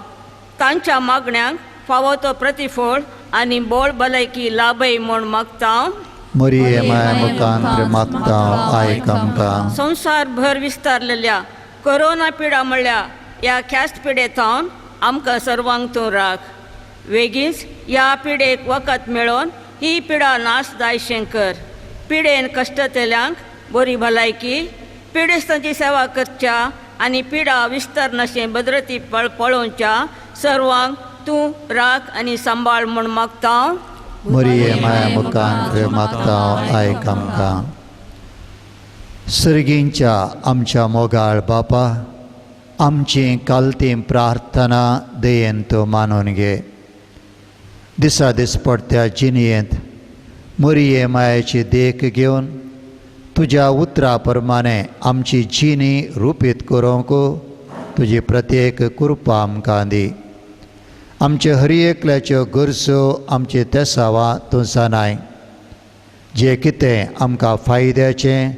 तांच्या मागण्यांक फावो तो प्रतिफळ आनी बोळ भलायकी लाभय म्हूण मागता. मरिये माया मुखांत मागता आयक आमकां. संवसारभर विस्तारलेल्या कोरोना पिडा म्हणल्या ह्या ख्यास्त पिडेथावन आमकां सर्वांक तूं राख. वेगींच ह्या पिडेक वखद मेळोवन ही पिडा नाश जायशें कर. पिडेन कश्टतल्यांक बरी भलायकी, पिडेस्तांची सेवा करच्या आनी पिडा विस्तारनाशें भद्रती पळोवच्या सर्वांक तूं राख आनी सांबाळ म्हूण मागता. मरिये माया मुखांत मागता आयक आमकां. सर्गींच्या आमच्या मोगाळ बापा, आमची कालती प्रार्थना दयेन तूं मानून घे. दिसा दिसपडत्या जिणयेंत मरिये मायाची देख घेवन तुज्या उतरा प्रमाणे आमची जिणी रुपीत करूंक तुजी प्रत्येक कृपा आमकां दी. आमचे हर एकल्याच्यो गरजो आमचे तेसावां तूं जाणाय. जें कितें आमकां फायद्याचें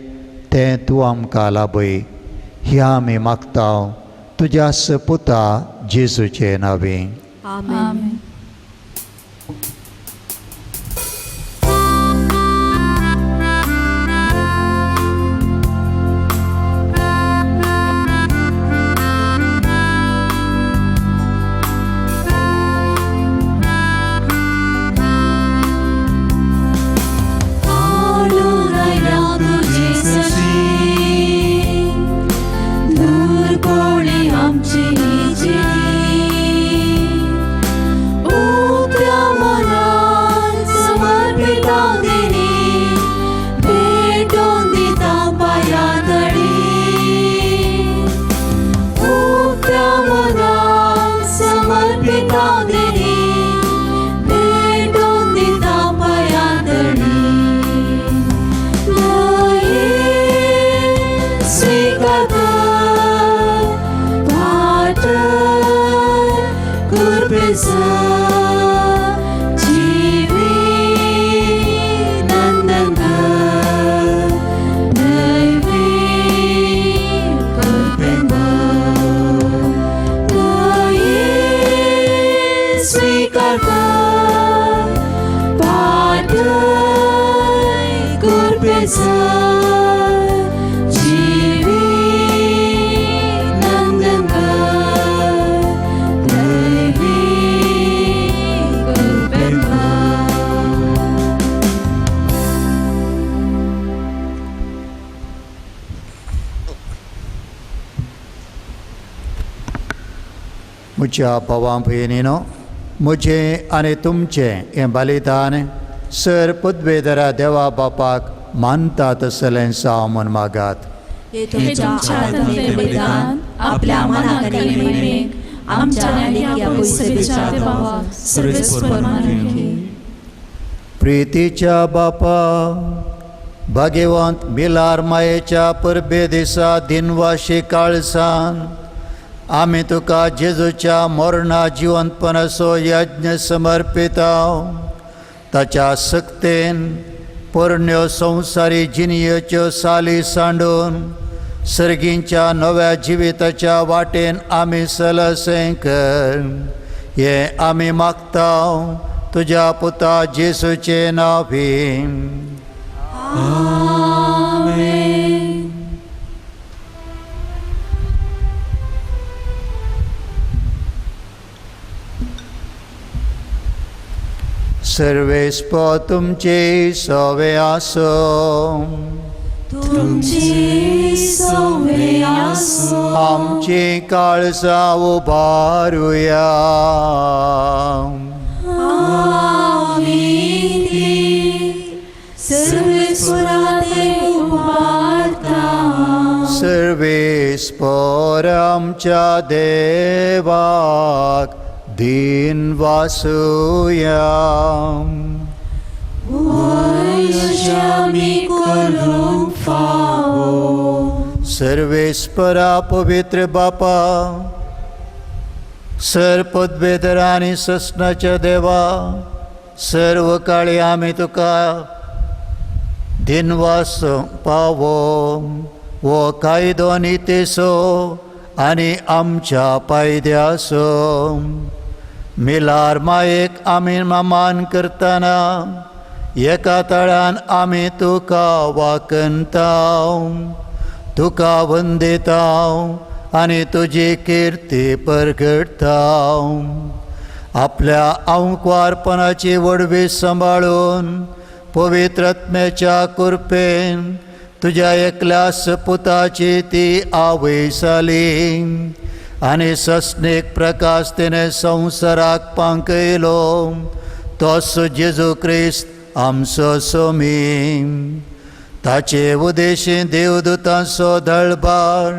तें तूं आमकां लाभय. ह्या आमी मागता तुज्या पुता जेजूचे नांवे. आमेन. म्हज्या भावां भयणीनो, म्हजें आनी तुमचें हें बलिदान सर पदवेधरा देवा बापाक मानता तसलें जावं म्हूण मागात. हे तुमच्या हातांतलें बलिदान आपल्या मनाक आनी महिमेक आमच्या आनी ह्या पयसुच्या देवाक सर्वेस्पर मानून घे. प्रितीच्या बापा, भाग्यवंत मिलार मायेच्या परबे दिसा दिनवाशी काळसान आमी तुका जेजूच्या मरणा जिवंतपणाचो यज्ञ समर्पिता. ताच्या सक्तेन पोरण्यो संवसारी जिणयेच्यो साली सांडून सर्गींच्या नव्या जिविताच्या वाटेन आमी सलसें कर. हें आमी मागता तुज्या पुता जेजूचे नांवी. आमेन. सर्वेस्पर तुमचे सवे आसो. तुमचे सवे आसो. आमची काळजां उबारुया. आमी सर्वेस्परा ते उबारता. सर्वेस्पर आमच्या देवाक दिन वासुया. वैश्यामी करूंक फावो. सर्वेस्परा पवित्र बापा, सर पदवेधरा आनी ससनाच्या देवा, सर्व काळी आमी तुका दिनवास पावो. हो कायदो नितेसो आनी आमच्या पायद्यासो. मिलार मायेक आमी मान करतना एका ताळ्यान आमी तुका वाकंता, तुका वंदिता आनी तुजी किर्ती परगटता. आपल्या आंकवारपणाची वडवी सांबाळून पवित्र आत्म्याच्या कृपेन तुज्या एकल्यास पुताची ती आवय जाली आनी सस्नीक प्रकाश तिणें संवसाराक पांकयलो, तोच जेजू क्रिस्त आमचो सोमी. ताचे उदेशी देवदूतांचो दळबार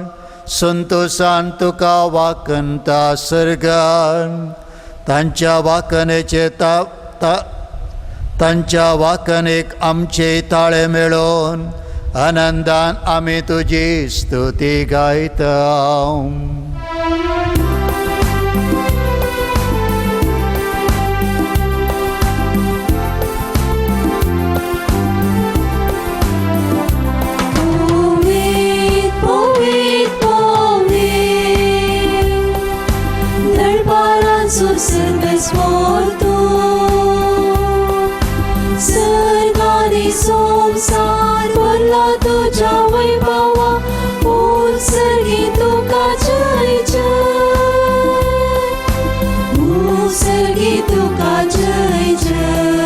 संतोशान तुका वाकंता सर्गार. तांच्या वाकनेचे तांच्या वाकनेक आमचे ताळे मेळोवन आनंदान आमी तुजी स्तुती गायता. सर्गानी संसार भरला तुज्या वैभवा, उत्सर्गी तुका जय जय, उत्सर्गी तुका जय जय.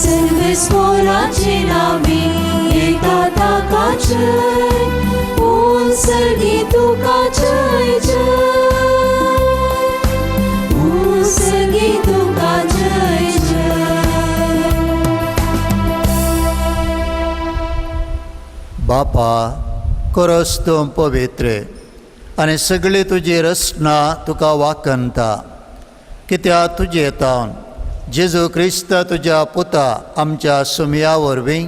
सर्वेस्पोराचे नावे येता ताका जय, उत्सर्गी तुका जय जय, उत्सर्गी तुका जय जय. बापा, करस तूं पवित्र आनी सगळी तुजी रचना तुका वाकंता, कित्याक तुजे तावन जेजू क्रिस्त तुज्या पुता आमच्या सुमया वरवीं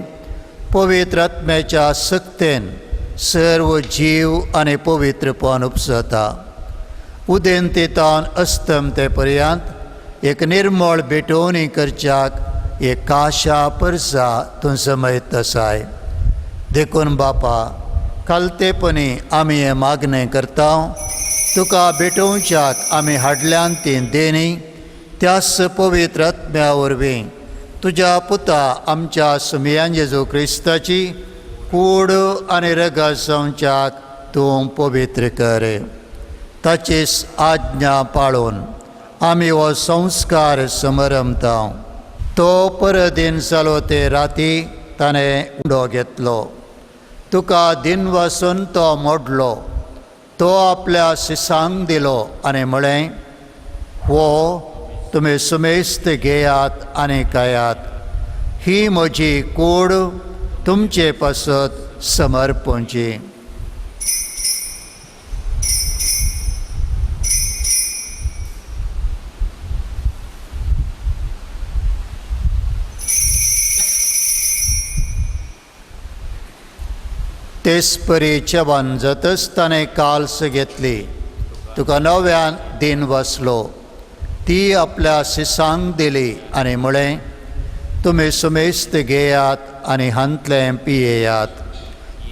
पवित्र आत्म्याच्या सक्तेन सर्व जीव आनी पवित्रपण उपसता. उदेंती तावन अस्तमते पर्यंत एक निर्मळ भेटवणी करच्याक एक काशा परसा तूं समयत आसाय. देखून बापा, कालतेपणी आमी हें मागणें करता, तुका भेटोवच्याक आमी हाडल्यान ती देणी त्याच पवित्र आत्म्या वरवीं तुज्या पुता आमच्या सुमयान जेजू क्रिस्ताची कूड आनी रगत जावच्याक तूं पवित्र कर. ताची आज्ञा पाळून आमी हो संस्कार समरमता. तो परदीन जालो ते राती ताणें उंडो घेतलो, तुका दिन वासून तो मोडलो, तो आपल्या शिसांक दिलो आनी म्हळें, हो तुमी सुमेस्त घेयात आनी खायात, ही म्हजी कूड तुमचे पासत समर्पणची. तेच परी जेवण जातच ताणें काल्स घेतली, तुका नव्यान दिन वसलो, ती आपल्या शिसांक दिली आनी म्हळें, तुमी सुमेस्त घेयात आनी हांतलें पियेयात,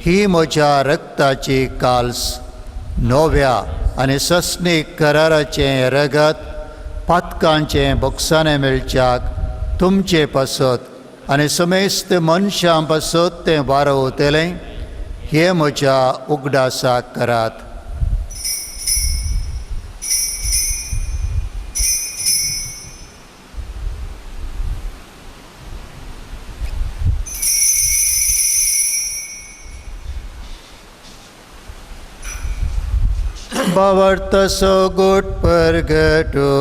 ही म्हज्या रक्ताची काल्स, नव्या आनी सस्नीक कराराचें रगत पातकांचें बोगसाणें मेळच्याक तुमचे पासत आनी समेस्त मनशां पासत तें वारवतलें, हे म्हज्या उगडासाक करात. भावार्थ सोगोट परगटोया.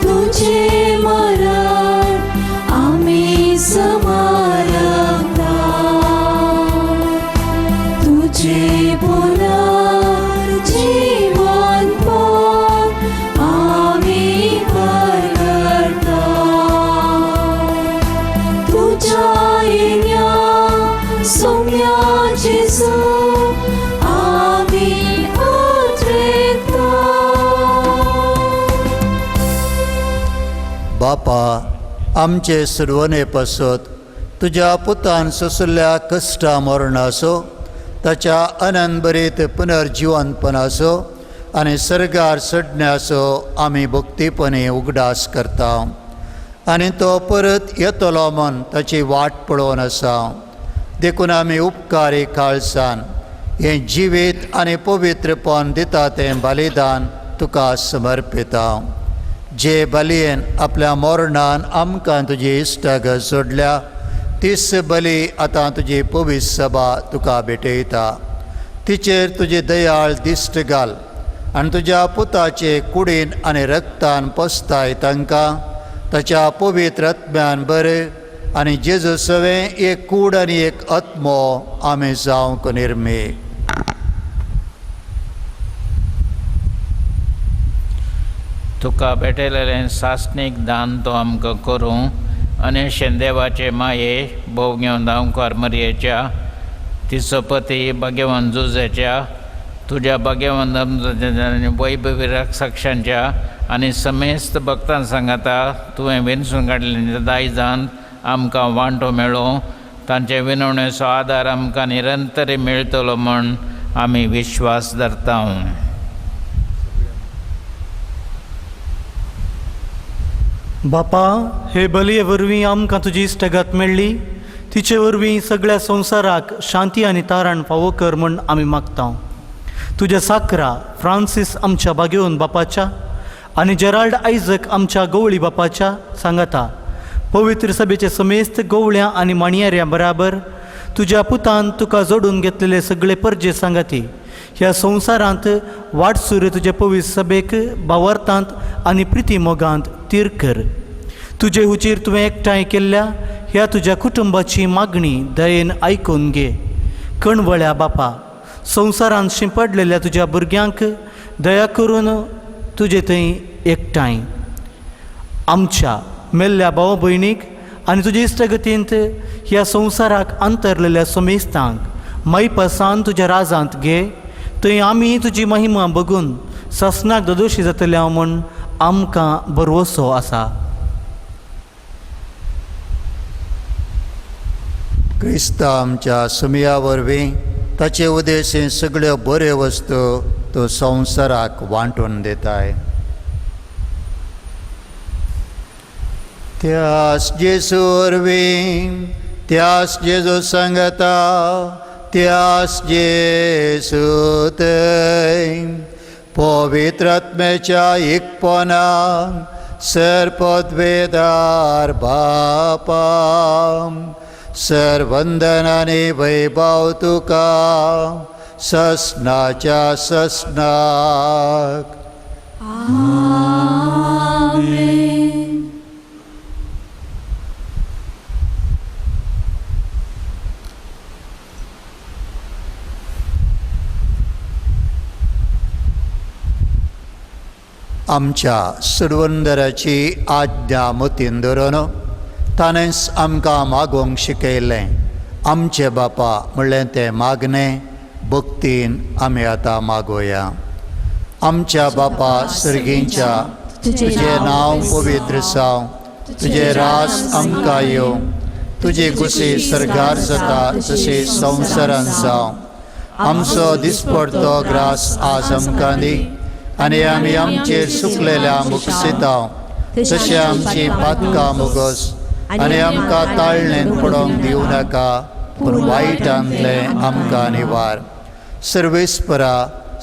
तुझे मरण आम्ही समारंभता, तुझे पुनर्जीवन पण आम्ही परगटता. तुझ्या येण्या सौम्या जेजू आम्ही आत्रेता. बापा, आमचे सुरवणे पासत तुज्या पुतान सोंसल्या कश्टा मरणाचो ताच्या अनंतभरीत पुनर्जिवनपणाचो आनी सर्गार चडण्याचो आमी भक्तीपणी उगडास करता आनी तो परत येतलो म्हूण ताची वाट पळोवन आसा. देखून आमी उपकारी काळसान हें जिवीत आनी पवित्रपण दिता तें बलिदान तुका समर्पिता. जे बलयेन आपल्या मरणान आमकां तुजी इश्टागत जोडल्या तीच बली आतां तुजी पवित्र सभा तुका भेटयता. तिचेर तुजी दयाळ दिश्ट घाल आनी तुज्या पुताचे कुडीन आनी रक्तान पोसताय तांकां ताच्या पवित्र आत्म्यान बरें आनी जेजू सवें एक कूड आनी एक आत्मो आमी जावंक निर्मे. तुका भेटयलेलें सासणीक दान तो आमकां करूं आनी शेंदेवाचे माये भोव घेवन धांवकार मरयेच्या तिचो पती भाग्यवान जुजेच्या तुज्या भाग्यवान वैभवी साक्षांच्या आनी समेस्त भक्तां सांगाता तुवें विनसून काडलें दायजान आमकां वांटो मेळो तांचे विनवणेचो आदार आमकां निरंतर मेळटलो म्हूण आमी विश्वास धरता. बापा, हे बलये वरवीं आमकां तुजी इश्टागत मेळ्ळी तिचे वरवीं सगळ्या संवसाराक शांती आनी तारण फावो कर म्हूण आमी मागता. तुज्या साकरा फ्रांसीस आमच्या भाग्योवन बापाच्या आनी जेराल्ड आयजक आमच्या गवळी बापाच्या सांगाता पवित्र सभेचे समेस्त गवळ्यां आनी माणयाऱ्यां बराबर तुज्या पुतान तुका जोडून घेतलेले सगळे परजे सांगाती ह्या संवसारांत वाटसुरे तुजे पवित्र सभेक बावरतांत आनी प्रिती मोगांत तीर कर. तुजे हुचीर तुवें एकठांय केल्ल्या ह्या तुज्या कुटुंबाची मागणी दयेन आयकून घे. कणवळ्या बापा, संवसारांत शिंपडलेल्या तुज्या भुरग्यांक दया करून तुजे थंय एकठांय आमच्या मेल्ल्या भाव भयणीक आनी तुजे इश्टगतींत ह्या संवसाराक अंतरलेल्या समेस्तांक मैपसान तुज्या राजांत घे. थंय आमी तुजी महिमा बघून ससनाक ददोशी जातल्या म्हूण आमकां भरवसो आसा. क्रिस्ता आमच्या सुमया वरवीं ताचे उदेशी सगळ्यो बऱ्यो वस्तू तो संवसाराक वांटून दिताय. त्यास जेजू वरवीं, त्यास जेजू सांगता, त्यास जेजू थंय पवित्र आत्म्याच्या एकपणान सर पदवेदार बापा सर वंदनाने वैभव तुका ससनाच्या ससनाक. आमेन. आमच्या सुडवंदराची आज्ञा मतीन धरून ताणेंच आमकां मागोवंक शिकयलें. आमचे बापा म्हणलें तें मागणें भक्तीन आमी आतां मागोया. आमच्या बापा सर्गींच्या, तुजें नांव पवित्र जावं, तुजें राज आमकां येवं, तुजी कुशी सर्गार जाता तशी संवसारान जावं. आमचो दिसपडतो ग्रास आज आमकां दी आनी आमी आमचेर सुकलेल्या मुक्सिता तशें आमची पातकां मुगस आनी आमकां ताळणेन पडोवंक दिवं नाका पूण वायटांतलें आमकां निवार. सर्वेस्परा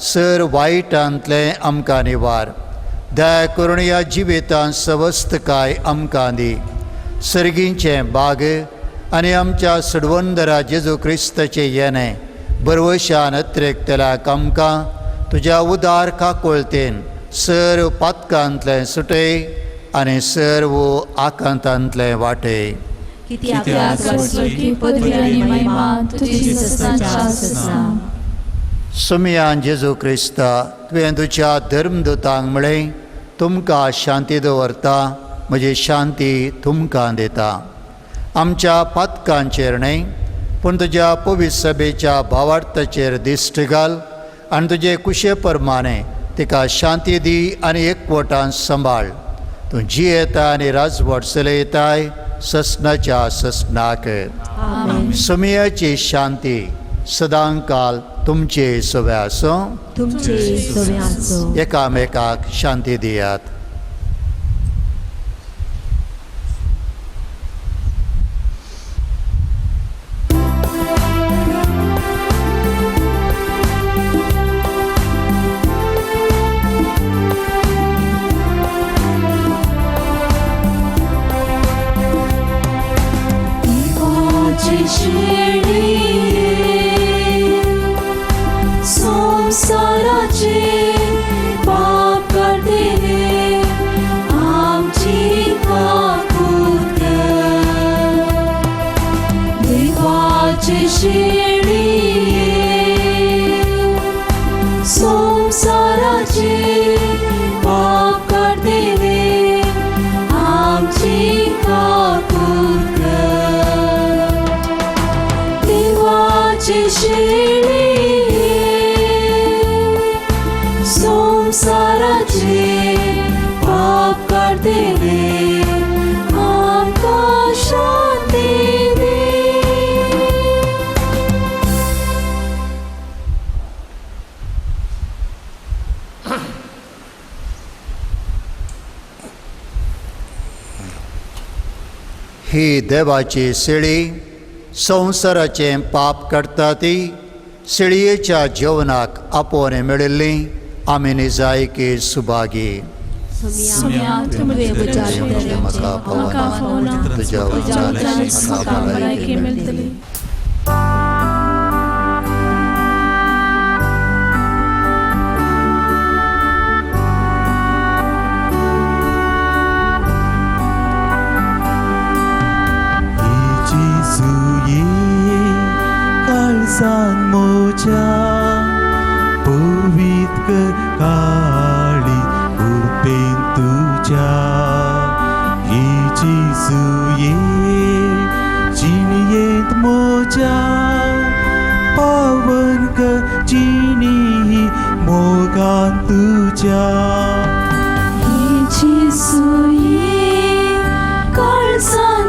सर वायटांतलें आमकां निवार. दया करून ह्या जिवितांत सवस्तकाय आमकां दी. सर्गींचें बाग आनी आमच्या सडवंदरा जेजू क्रिस्ताचें येणें बरवशान अत्रेकतल्याक आमकां तुज्या उदार काकोळतेन सर्व पातकांतलें सुटय आनी सर्व आकांतांतलें वाटय. सुमयान जेजू क्रिस्ता तुवें तुज्या धर्मदूतांक म्हळें तुमकां शांती दवरता, म्हजी शांती तुमकां दिता. आमच्या पातकांचेर न्हय पूण तुज्या पवित्र सभेच्या भावार्थाचेर दिश्ट घाल आनी तुजे कुशे प्रमाणे तिका शांती दी आनी एकवटान सांबाळ. तूं जियेता आनी राजवट चलयताय ससनाच्या ससनाक. सुमयाची शांती सदांकाल तुमचे सवे आसूं. तुमचे सवे आसूं. एकामेकाक शांती दियात. ही देवाची शेळी संवसाराचें पाप काडटा ती शेळयेच्या जेवणाक आपोवणें मेळिल्ली आमी निजायकी सुभागी. म्हाका पावना तुज्या म्हाका भलायकी मेळटली. मोजा पवित्र काळी कृपेन तुझ्या जेजूये जिणयेंत मोजा पावन कर जिणी मोगान तुझ्या. जेजूये काळजान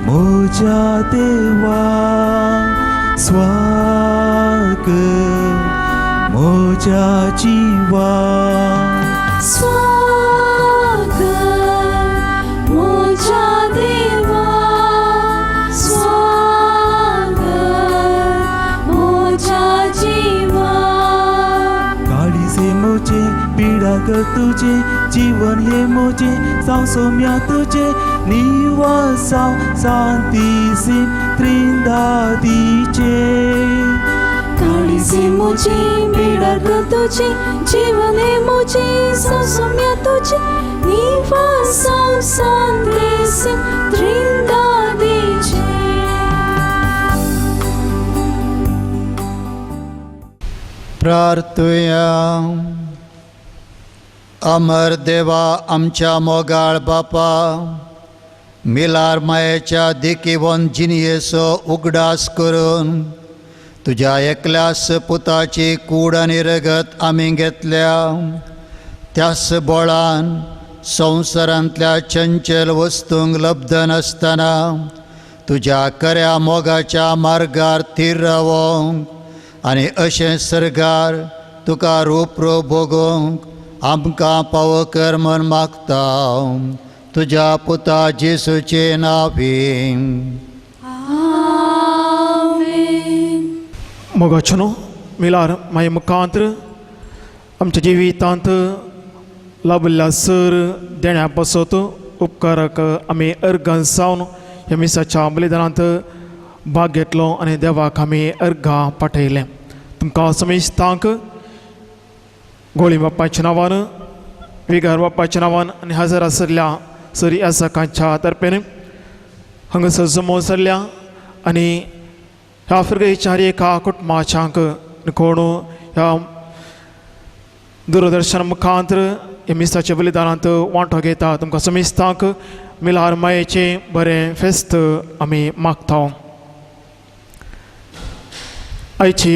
मोजा देवा स्वाग मोजा जीवा स्वाग मोजा देवा स्वाग मोजा जीवा. काळीजे मोजे पीडा कर तुझे जीवन हे मोजे सावसोम्या तुझे निवासा शांती त्रिंदादीचे. काळीजे मोजे पीडा कर तुझे जीवन हे मोजे सावसोम्या तुझे निवासा शांती त्रिंदादीचे. प्रार्थुया. अमर देवा आमच्या मोगाळ बापा, मिलार मायेच्या देखीवन जिणयेचो उगडास करून तुज्या एकल्याच पुताची कूड आनी रगत आमी घेतल्या त्याच बळान संवसारांतल्या चंचल वस्तूंक लब्ध नासतना तुज्या खऱ्या मोगाच्या मार्गार थीर रावोंक आनी अशें सर्गार तुका रूप रूप भोगोवंक आमकां पावो कर म्हण मागता तुज्या पुता जेसूचे नांवी. मोगाचो न्हू मिलार मागीर मुखांत आमच्या जिवितांत लाभिल्ल्या सर देण्या पासत उपकाराक आमी अर्गां जावन ह्या मिसाच्या बलिदानांत भाग घेतलो आनी देवाक आमी अर्गां पाठयलें. तुमकां समेस्तांक गोळी बाप्पाच्या नांवान, विगार बाप्पाच्या नांवान आनी हजर आशिल्ल्या सरी आसाकांच्या तर्फेन हांगासर जमो जाल्ल्या आनी ह्या फिरगेच्या एका कुटुंबाच्यांक कोण ह्या दूरदर्शन मुखांतर ह्या मिसाच्या बलिदानांत वांटो घेता तुमकां समिस्तांक मिलार मायेचें बरें फेस्त आमी मागता. आयची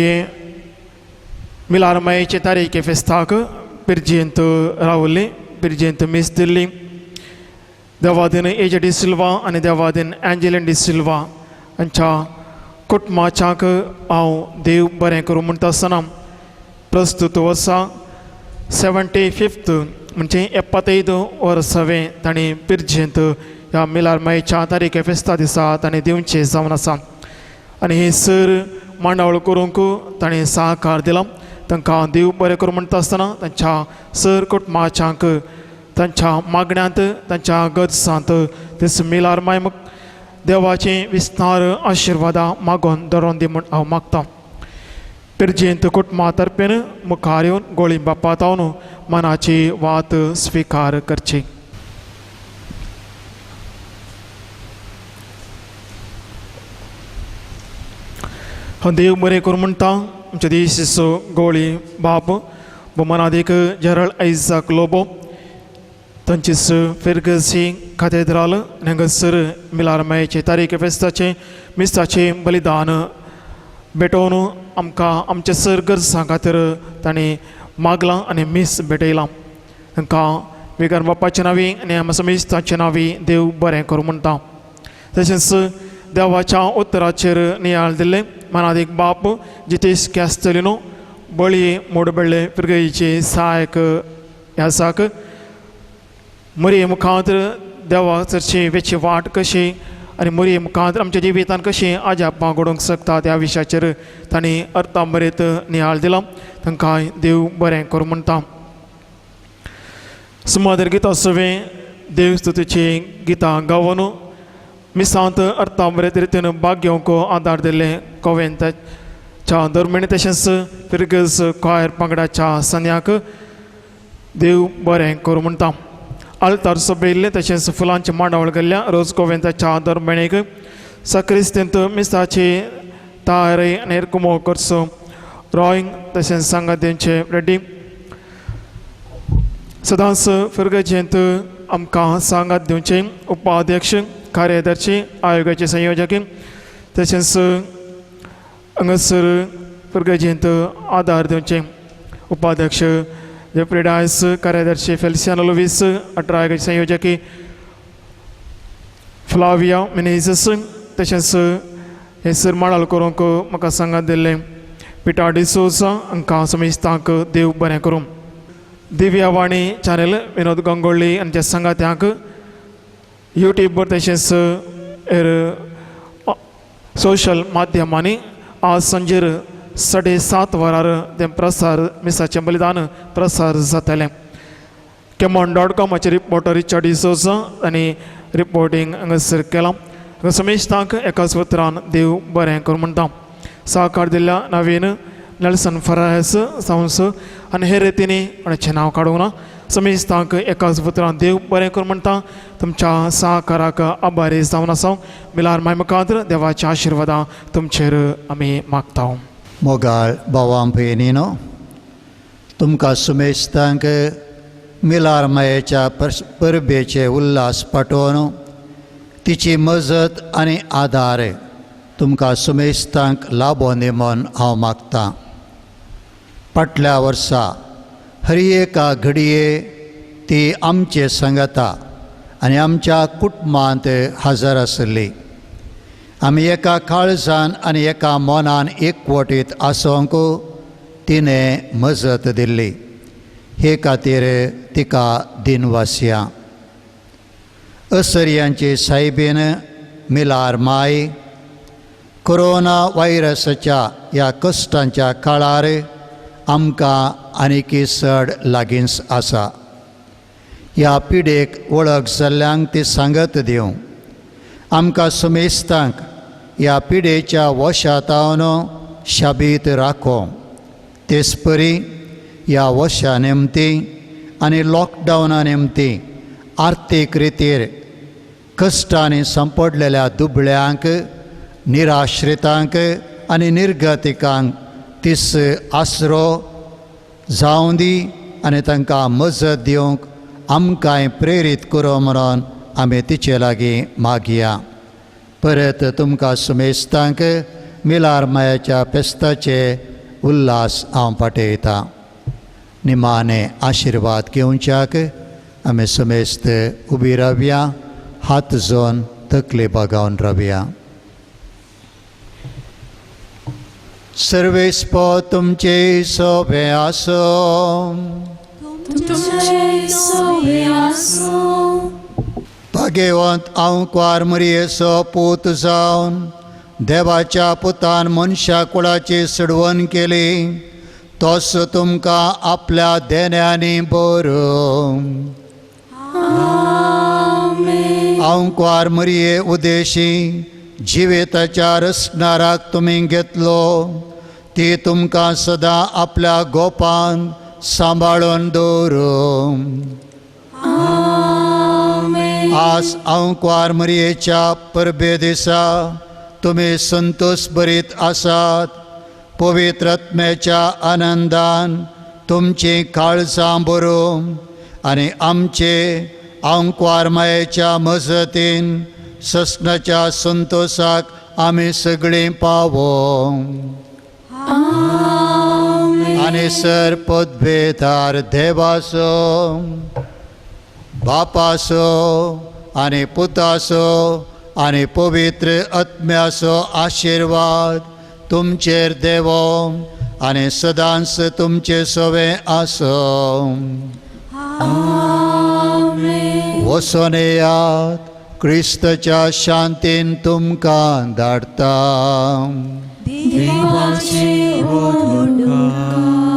मिलार मायेचे तारीखे फेस्ताक पिरजेंत रावल्ली पिरजेंत मीस दिल्ली देवादीन एज डी सिल्वा आनी देवादीन एंजेलिन डी सिल्वा हांच्या कुटुंबाच्यांक हांव देव बरें करूं म्हणटा आसतना प्रस्तुत वर्सा 75th म्हणजे 75 वर्सावें तांणी पिरजेंत ह्या मिलार मायेच्या तारीखे फेस्ता दिसा तांणी दिवचें जावन आसा आनी ही सर मांडावळ करूंक तांणी सहकार दिला. तांकां देव बरें करूं म्हणटा आसतना तांच्या सर कुटुंबाच्यांक तांच्या मागण्यांत तांच्या गरजांत तेच मिलार माय देवाचें विस्तार आशिर्वादां मागोन दरोन दी म्हूण हांव मागतां. पिरजेंत कुटुंबा तर्फेन मुखार येवन गोळी बाप्पा तावन मनाची वात स्विकार करची. हांव देव बरें करूं म्हणटा आमच्या देशाचो गोळी बाप भोवमानादीक जेरल आयझाक लोबो तांचीच फिरगसी खातेद्राल आनी हांगासर मिलार मायेचे तारीख फेस्ताचें मिसाचें बलिदान भेटोवन आमकां आमच्या सर गरजां खातीर तांणी मागलां आनी मीस भेटयलां. तांकां विगार बापाच्या नांवी आनी आमच्या समिस्ताच्या नांवी देव बरें करूं म्हणटा. तशेंच देवाच्या उतराचेर नियाळ दिल्लें मानादीक बाप जितेश कॅस्टलिनो बळी मोडबेळ्ळे फिरगईचे सहायक ह्यासाक मोरये मुखांत देवा चर्चे वेची वाट कशी आनी मोरये मुखांत आमच्या जिवितान कशें आजापां घडोवंक शकता त्या विशयाचेर तांणी अर्थांबरेत नियाळ दिला. तांकां देव बरें करूं म्हणटा. सुमार गितां सवें देव स्तुतीचीं गितां गावन मिसांत अर्थांबरेत रितीन भाग घेवंक आदार दिल्ले कोवेंताच्या दरम्यान तशेंच फिरगज कॉयर पंगडाच्या सन्याक देव बरें करूं म्हणटा. आल्तार सोबयल्लें तशेंच फुलांची मांडावळ केल्ल्या रोज कोवेंताच्या दरम्यानेक सक्रिस्तेंत मिसाची तयारी आनी हेरकुमो करचो रॉयंग तशेंच सांगात रेड्डी सदांच फिरगजेंत आमकां सांगात दिवचें उपाध्यक्ष कार्यदर्शी आयोगाचे संयोजक तशेंच हांगासर फिरगजेंत आदार दिवचें उपाध्यक्ष जेफ्री डायस कार्यदर्शी फेलिसियानो लुवीस 18 आयोगाचे संयोजक फ्लाविया मिनेझस तशेंच हे सर माडाल करूंक म्हाका सांगात दिल्लें पिटा डिसोजा हांकां समेस्तांक देव बरें करूं. दिव्यावाणी चॅनल विनोद गंगोळ्ळी हांच्या सांगात्यांक यूट्यूबर तशेंच हेर सोशल माध्यमांनी आज सांजेर 7:30 वरार तें प्रसार मिसाचें बलिदान प्रसार जातलें. केमॉन.कॉमाचे रिपोर्टर रिचर्ड डिसोजा आनी रिपोर्टींग हांगासर केलां. हांगा समेस्तांक एकाच उतरान देव बरें करूं म्हणटा. सहकार दिल्ल्या नवीन नेल्सन फरायस सावंस आनी हेर रितींनी कोणाचें नांव काडूंक ना. समेस्तांक एकाच उतरान देव बरें करूं म्हणटा. तुमच्या सहकाराक आभारी जावन आसा. मिलार माय मुखार देवाच्या आशिर्वादां तुमचेर आमी मागता. मोगाळ भावां भयणीनो, तुमकां सुमेस्तांक मिलार मायेच्या परबेचे उल्हास पाठोवन तिची मजत आनी आदार तुमकां सुमेस्तांक लाबोन दी म्हूण हांव मागतां. फाटल्या वर्सा हर एका घडये ती आमचे सांगता आनी आमच्या कुटुंबांत हजर आसली. आमी एका काळजान आनी एका मनान एकवटीत आसूंक तिणें मजत दिल्ली. हे खातीर तिका दिनवासया. असर्यांची सायबीन मिलार माय कोरोना व्हायरसाच्या ह्या कश्टांच्या काळार आमकां आनीकी चड लागींच आसा. ह्या पिडेक वळख जाल्ल्यांक ती सांगत दिवं. आमकां समेस्तांक ह्या पिडेच्या वशातावन शाबीत राखो. तेचपरी ह्या वशा निमती आनी लॉकडावना निमती आर्थीक रितीर कश्टांनी सांपडलेल्या दुबळ्यांक, निराश्रितांक आनी निर्गतिकांक तीस आसरो जावं दी आनी तांकां मजत दिवंक आमकांय प्रेरीत करो म्हणून आमी तिचे लागीं मागया. परत तुमकां सुमेस्तांक मिलार मायाच्या फेस्ताचे उल्हास हांव पाठयतां. निमाणे आशिर्वाद घेवच्याक आमी समेस्त उबी रावया, हात जोन तकली बागावन रावया. सर्वेस्पो तुमचे सोबे आसो. तुमचे सोबे आसूं. भाग्यवंत हांव कुवार मरयेचो पूत जावन देवाच्या पुतान मनशा कुळाची सडवण केली, तोच तुमकां आपल्या देण्यांनी बरो. हांव कुवार मरये उदेशी जिवेताच्या रसणाराक तुमी घेतलो, ती तुमकां सदां आपल्या गोपान सांबाळून दवरूं. आज हांव कुवार मरयेच्या परबे दिसा तुमी संतोष भरीत आसात. पवित्र आत्म्याच्या आनंदान तुमचीं काळजां भरूं आनी आमचे आंकवार मायेच्या मजतीन ससनाच्या संतोषाक आमी सगळीं पावो. आनी सर पदवेदार देवाचो बापाचो आनी पुताचो आनी पवित्र आत्म्याचो आशिर्वाद तुमचेर देवो आनी सदांच तुमचे सवे आसो. वचोन येयात, क्रिस्तच्या शांतीन तुमकां धाडटा. देवाचे व्हड उपकार.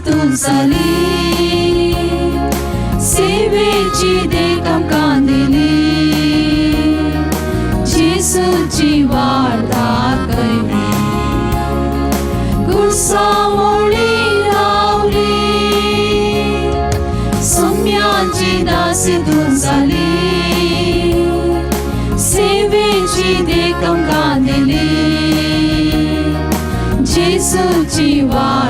तुमसाली सेवेची देख आमकां दिली, जेसूची वाट दाखयली, गुरसावळी रावली, सोम्याची दासी तुमसाली सेवेची देख आमकां दिली, जेसूची वाट